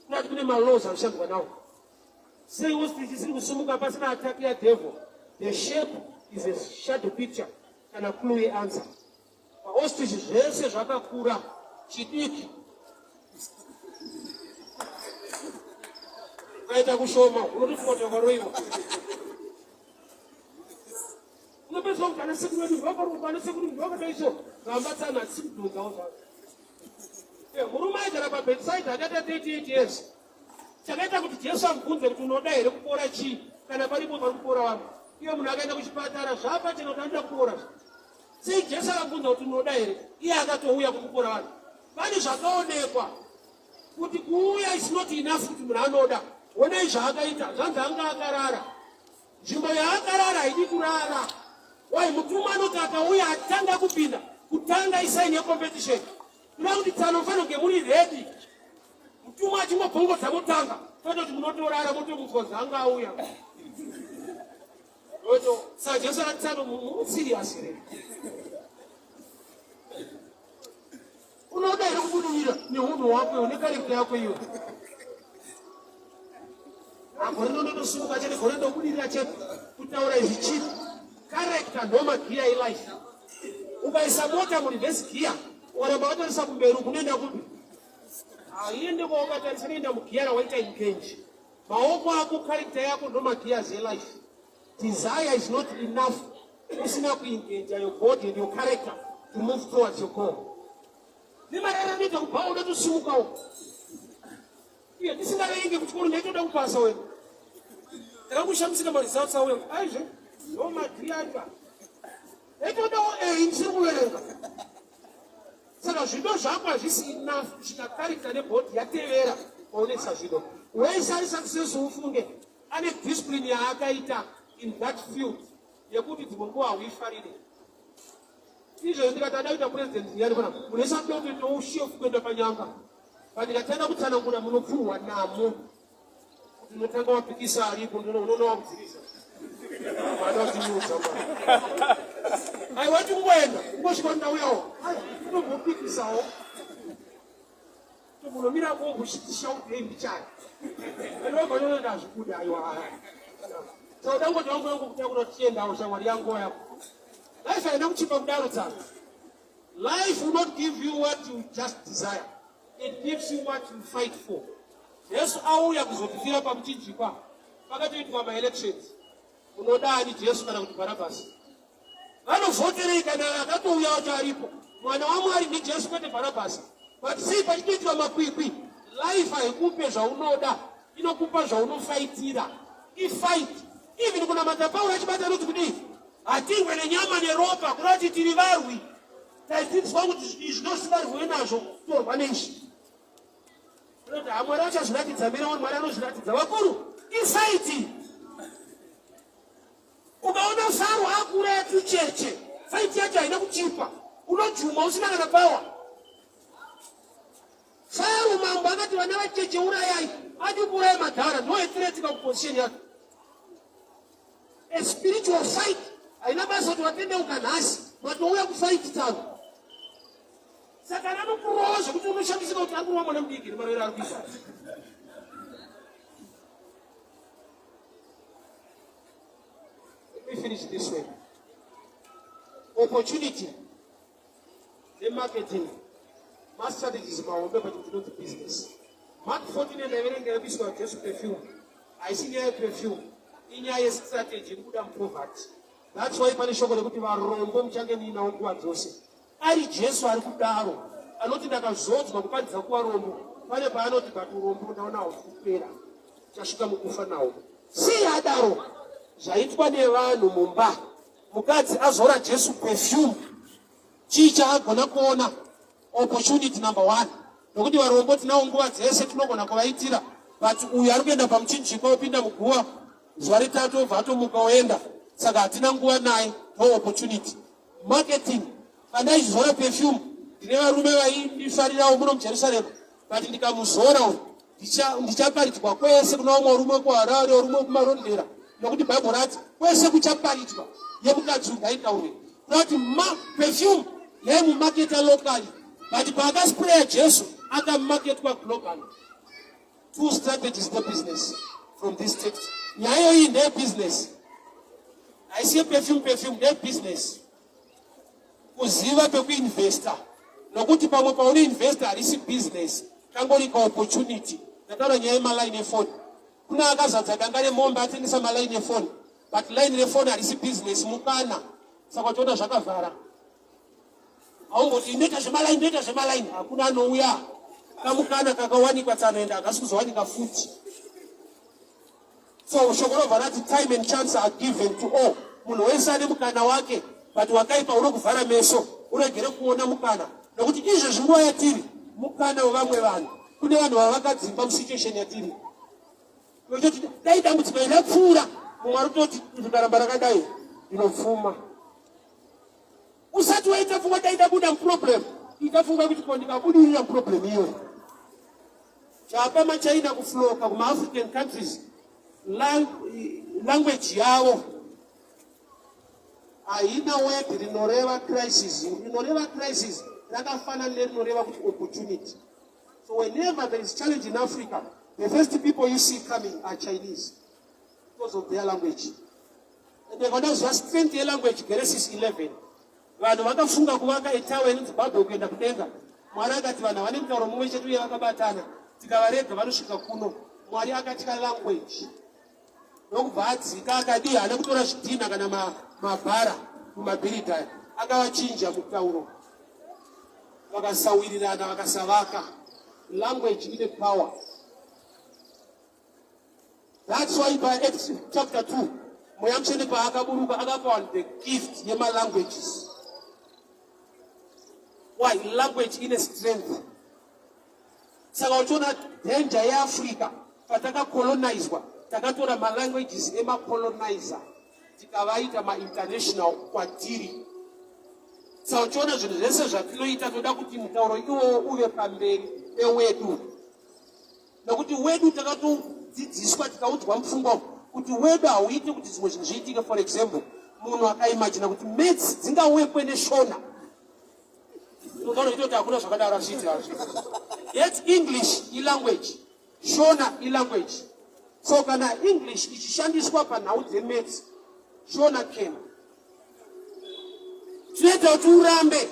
kunati kune malaws anoshandwa nawo Sei ostrich isiri kusumuka pasina attack ya devil? The shape is a shadow picture kana clue ye answer. Pa ostrich zvese zvakakura chidiki. Ukaita kushoma unotofunga kuti wakaroiwa. Unopedzwa kuti ana sekuru vedu vakaroiwa, ana sekuru vedu vakadai so. Ramba tsana hatisi kudhonzawo zvazvo. Eh, murume aigara pabedside akaita 38 years. Chakaita kuti Jesu amubvunze kuti unoda here kupora chii kana paripo pari kupora vamwe. Iye munhu akaenda kuchipatara zvapachena kuti anoda kupora. Sei Jesu akabvunza kuti unoda here? Iye akatouya kukupora vanhu. Pane zvakaonekwa kuti kuuya is not enough kuti munhu anoda. Onai zvaakaita, zvanzi anga akarara. Nzvimbo yaakarara haidi kurara. Wai mutumwa anoti akauya atanga kupinda, kutanga isaini yecompetition. Kuda kuti tsano mufanira kunge muri ready. Mutumwa achingobvongodza motanga kwete kuti munotorara motomudzwa zanga auya. Oto sa Jesu akati tsano musirious here? Unoda here kubudirira nehunhu hwako iwe nekarekta yako iyo? Gore rino ndotosimuka chete, gore ndobudirira chete. Kutaura izvi chii? Character ndo magiya elife. Ukaisa mota mureverse gear, ukaramba watarisa kumberi unoenda kupi? Haiende kwawakatarisa, inoenda mugiya rawaita engage. Maoko ako, character yako ndo magiya elife. Desire is not enough usina kuengager your body and your character to move towards your goal. Nemararanoita kubva unotosimukawo. Iye tisingaverenge kuchikoro ndaitoda kupasa wena. Ndakangoshamisika maresults auya kuti aizve ndo madhiri acho. Ndaitodawo A ndisiri kuverenga. Saka zvido zvako hazvisi enough kusvika character nebody yatevera paunoisa zvido. Wese ari successful ufunge ane discipline yaakaita in that field yekuti dzimwe nguva hauifarire. Izvozvo ndikati ada kuita president ndiyani pana munoisa doto toushefu kuenda panyanga. Pandikatanga kutsanangura munopfurwa namo kuti unotanga wapikisa aripo unoona wakudzivisa. Mwana watinyudza mwana. Aiwa tikungoenda kungosvika ndauyawo. Unombopikisawo. Munomira kumbushaudei mbichana. Anobva ndazvikuda aiwa. Tauda ngoti wangu yangu kutakura tichiendawo shamwari yangu yako. Life haina kuchipa kudaro tsano. Life will not give you what you just desire. It gives you what you fight for. Jesu auya kuzotifira pamuchinjikwa. Pakatoitwa maelections. Munoda ani Jesu kana kuti Bharabhasi? Vanovhoterei kana akatouya wacho aripo? Mwana waMwari ndiJesu kwete Bharabhasi. But sei pachitoitwa makwikwi? Life haikupe zvaunoda, inokupa zvaunofaitira. Ifight. Even kunamata Pauro achibata anoti kudii? Hatirwe nenyama neropa, kureva kuti tiri varwi. Taidzidziswa kuti izvi ndozvisingarwiwe nazvo, torwa neizvi. Kunoti ha Mwari achazviratidza mira Mwari anozviratidza. Vakuru, ifaiti. Ukaona Faro akuuraya tucheche, faiti yacho haina kuchipa. Unojuma usina kana power. Faro mambo akati vana vacheche urayai, adi kuuraya madhara, ndo threat pakuposition yake. A spiritual fight haina basa kuti watendeuka nhasi, matouya kufight tsano. Satani anokurova zvekuti unoshamisika kuti ari kurova mwana mudiki nemarovero ari kuita. Let me finish this way. Opportunity nemarketing mastrategies mahombe pachinhu chinonzi business. Mark 14 ndaverenga yekuiswa Jesu perfume. Haisi nyaya yeperfume, inyaya yestrategy iri kuda mupoverty. That's why pane shoko rekuti varombo muchange muinawo nguva dzose. Ari Jesu ari kudaro anoti ndakazodzwa kuparidza kuvarombo, pane paanoti but urombo ndaona hausi kupera, chasvika mukufa nawo. Sei adaro? Zvaitwa nevanhu mumba, mukadzi azora Jesu perfume, chii chaagona kuona? Opportunity number one, nokuti varombo tinawo nguva dzese, tinogona kuvaitira, but uyu ari kuenda pamuchinjikwa opinda muguva zuva retatu obva atomuka oenda, saka hatina nguva naye. No opportunity. Marketing. Pandaizora perfume ndine varume vaindifarirawo muno muJerusarema, but ndikamuzora uyu ndichaparidzwa kwese kuna vamwe varume kuHarare, varume kuMarondera, nokuti Bhaibheri rati kwese kuchaparidzwa yemukadzi uyu ngaitaurwe. Kuti ma perfume yaimumaketa locally, but paakaspraya Jesu akamaketwa globally. Two strategies the business from this text. Nyaya iyi ndeye business, haisi yeperfume. Perfume ndeye business, kuziva pekuinvesta, nokuti pamwe paunoinvesta harisi business, kangori kaopportunity. Ndataura nyaya yemalaini efoni. Kuna akazadza danga remombe atengesa malaini efoni, but line refoni harisi business, mukana. Saka uchiona zvakavhara, haumboti ndoita zvemalaini, ndoita zvemalaini, hakuna anouya. Kamukana kakawanikwa, tsanoenda, hakasi kuzowanika futi. So shoko robva rati time and chance are given to all. Munhu wese ane mukana wake, but wakaipa unokuvhara meso uregere kuona mukana, nokuti izvezvi nguva yatiri mukana wevamwe vanhu. Kune vanhu vava vakadzimba musituation yatiri, toti dai dambudziko iri rapfuura. Mumwe ari kutoti rikaramba rakadai ndinopfuma. Usati waita pfungwa dai ndabuda muproblem, ita pfungwa yekuti ko ndikabudirira muproblem iyoyo. Chapa maChina kufloka kumaAfrican countries, language yavo haina word rinoreva crisis. Rinoreva crisis rakafanana nerinoreva kuti opportunity. So whenever there is challenge in Africa, the first people you see coming are Chinese because of their language. And vanoziva strength yelanguage. Genesis 11, vanhu vakafunga kuvaka etower inonzi Babel kuenda kudenga. Mwari akati vanhu havane mutauro mumwe chete uye vakabatana, tikavarega vanosvika kuno. Mwari akatya language, ndokubva adzika. Akadii? Haana kutora zvidhina kana mabhara mumabhiridha, akavachinja mutauro, vakasawirirana, vakasavaka. Language ine power. That's why by Acts chapter 2, Mweya Mutsvene paakaburuka akapa vanhu the gift yemalanguages. Why? Language ine strength. Saka uchiona danger yeAfrica, patakacolonizwa takatora malanguages emacolonizer tikavaita mainternational kwatiri. Saka uchiona zvinhu zvese zvatinoita, toda kuti mutauro iwowo uve pamberi pewedu, nokuti wedu takatodzidziswa, tikaudzwa mupfungwa kuti wedu hauiti kuti zvimwe zvinhu zviitike. For example, munhu akaimagina kuti maths dzingawekwe neShona, unoita kuti hakuna zvakadaro, azviiti hazvo. Yet English ilanguage, Shona ilanguage. So kana English ichishandiswa panhau dzemaths, Shona can. Tinoita kuti urambe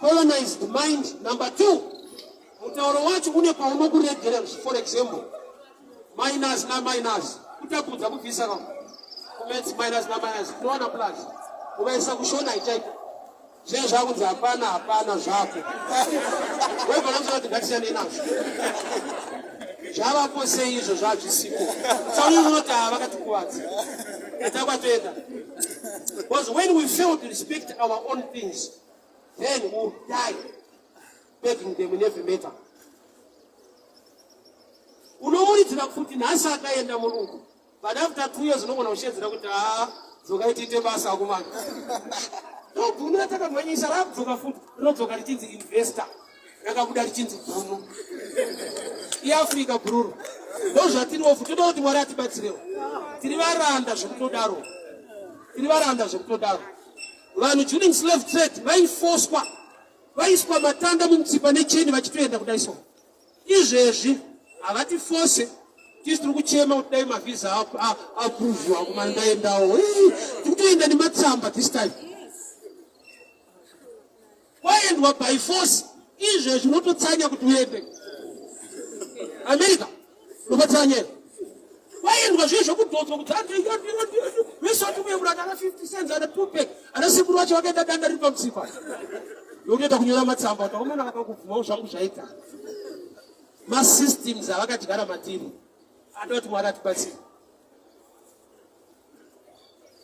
colonized mind. Number two, mutauro wacho une paunokuregera. For example, minus naminus kutapudza kubvisa ka kumaths, minus naminus tinowana plus. Ukaisa kuShona ichaita zviye zvakunzi hapana, hapana zvako. Webva kuti ngatisiyanei nazvo, zvavapo sei izvo zvazvisiko. Sauri unoti ava vakatikuvadza, takwatoenda, because when we fail to respect our own things, then we'll die begging them in every matter. Unomuridzira kuti nhasi akaenda murungu, but after 2 years unogona kushedzera kuti haa, dzokai tiite basa akomana. Ndobhunu ratakamhanyisa rakudzoka futi, rinodzoka richinzi investor, rakabuda richinzi bhunu. IAfrica bhururu, ndo zvatiriwo futi. Toda kuti Mwari atibatsirewo. Tiri varanda zvekutodaro, tiri varanda zvekutodaro. Vanhu during slave trade vaifoswa, vaiswa matanda mumutsipa necheni vachitoenda kudai. So izvezvi havatifose tisi, tiri kuchema kuti dai mavhisa aprovwa kumana ndaendawo. Tiri kutoenda nematsamba this time, kwaendwa by force. Izvezvi unototsanya kuti uende America, unopatsanya. Kwaendwa zviye zvokudhodzwa kuti vese vatikuemura ana 50 cents, ana Tupac, ana sekuru vacho vakaenda danda riri pamutsipa. Yokutoita kunyora matsamba kuti vakomana vakangobvumawo zvangu zvaita. Masystems avakadyara matiri anoda kuti Mwari atibatsire.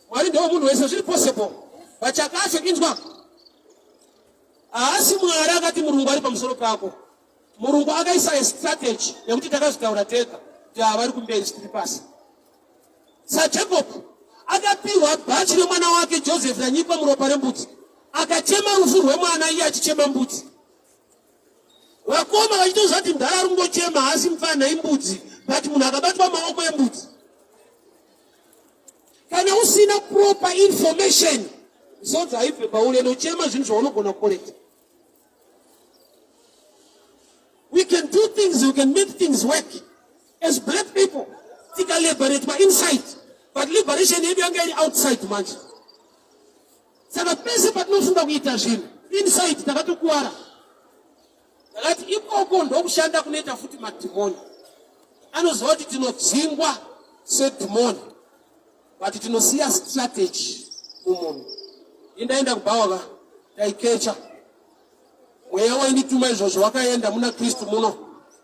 Mwari ndewo munhu wese, zviri possible. But chakacho inzwa, haasi Mwari akati murungu ari pamusoro pako. Murungu akaisa a strategy yekuti takazvitaura tega kuti havari kumberi tiri pasi. SaJacob akapiwa bhachi remwana wake Joseph ranyikwa muropa rembudzi, akachema rufu rwemwana iye achichema mbudzi. Vakoma vachitoziva kuti mdhara ari kungochema haasi mupfanha imbudzi, but munhu akabatwa maoko embudzi. Kana usina proper information, misodzi haibve pauri, ende uchema zvinhu zvaunogona kukorekta. We can do things, we can make things work as black people. Tikaliberatwa inside, but liberation yedu yanga iri outside manje. Saka pese patinofunga kuita zvinhu inside takatokuwara. Takati ikoko ndokushanda kunoita futi madhimoni. Anoziva kuti tinodzingwa sedhimoni, but tinosiya strategy mumunhu. Indaenda kubhawa ka taikecha mweya waindituma izvozvo wakaenda muna Kristu muno,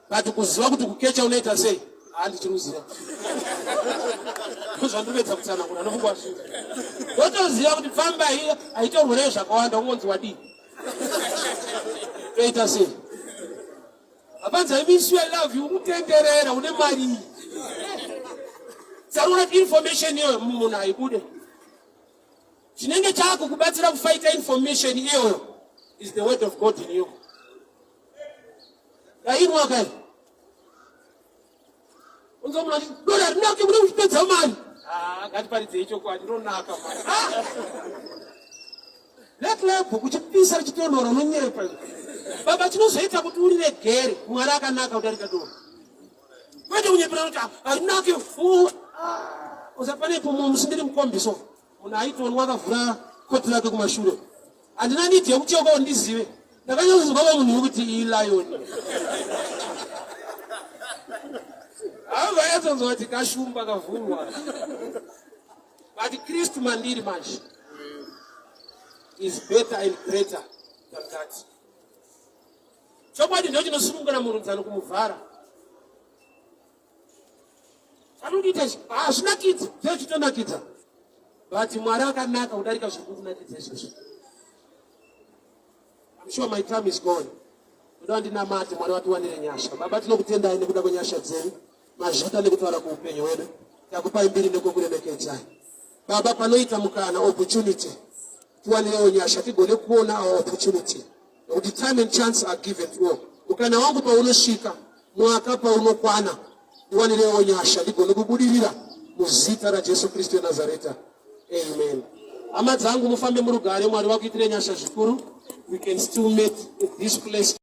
but kuziva kuti kukecha unoita sei handichiruziva. Ndozvandinoedza kutsanangura nofungwa zvinhu. Ndotoziva kuti famba iya haitorwe neyo zvakawanda, ungonzi wadii toita sei hapanzi I miss you, I love you, ukutenderera une mari iyi. Sarura information iyoyo munhu haibude. Chinenge chako kubatsira kufaita information iyoyo is the word of God in you. Dainwa kai. Unzo munhu achiti dora rinake mune kuchipedza mari. Ah, ngatiparidzei chokwadi rinonaka mari. Ah! Black label kuchipisa richitonhora unonyepa. Baba chinozoita kuti uriregere Mwari akanaka kudarika doro. Kwete kunyepera kuti harinake. Usapanepo musi ndiri mukombiso. Munhu aitonwa akavhura koti rake kumashure. Handina need yekucheuka ndizive. Ndakanyatsoziva va munhu wekuti ilion. Havayatsonzwa kuti kashumba kavhurwa. But Kristu mandiri manje is better and greater than that. Chokwadi ndo chinosunungura munhu dzano kumuvhara. Zvanondiita izvi hazvinakidzi, zvechitonakidza. But Mwari akanaka kudarika zviri kukunakidza izvozvo. I'm sure my time is gone. Ndoda ndinamate Mwari vatiwanire nyasha. Baba tinokutendai nekuda kwenyasha dzenyu. Mazvita nekutaura kuupenyu hwedu. Takupai mbiri nekukuremekedzai. Baba panoita mukana opportunity. Tiwanirewo nyasha tigone kuona our opportunity. Nokuti time and chance are given to all. Mukana wangu paunosvika, mwaka paunokwana, ndiwanirewo nyasha ndigone kubudirira muzita raJesu Kristu weNazareta. Amen. Hama dzangu mufambe murugare, Mwari vakuitire nyasha zvikuru. We can still meet at this place.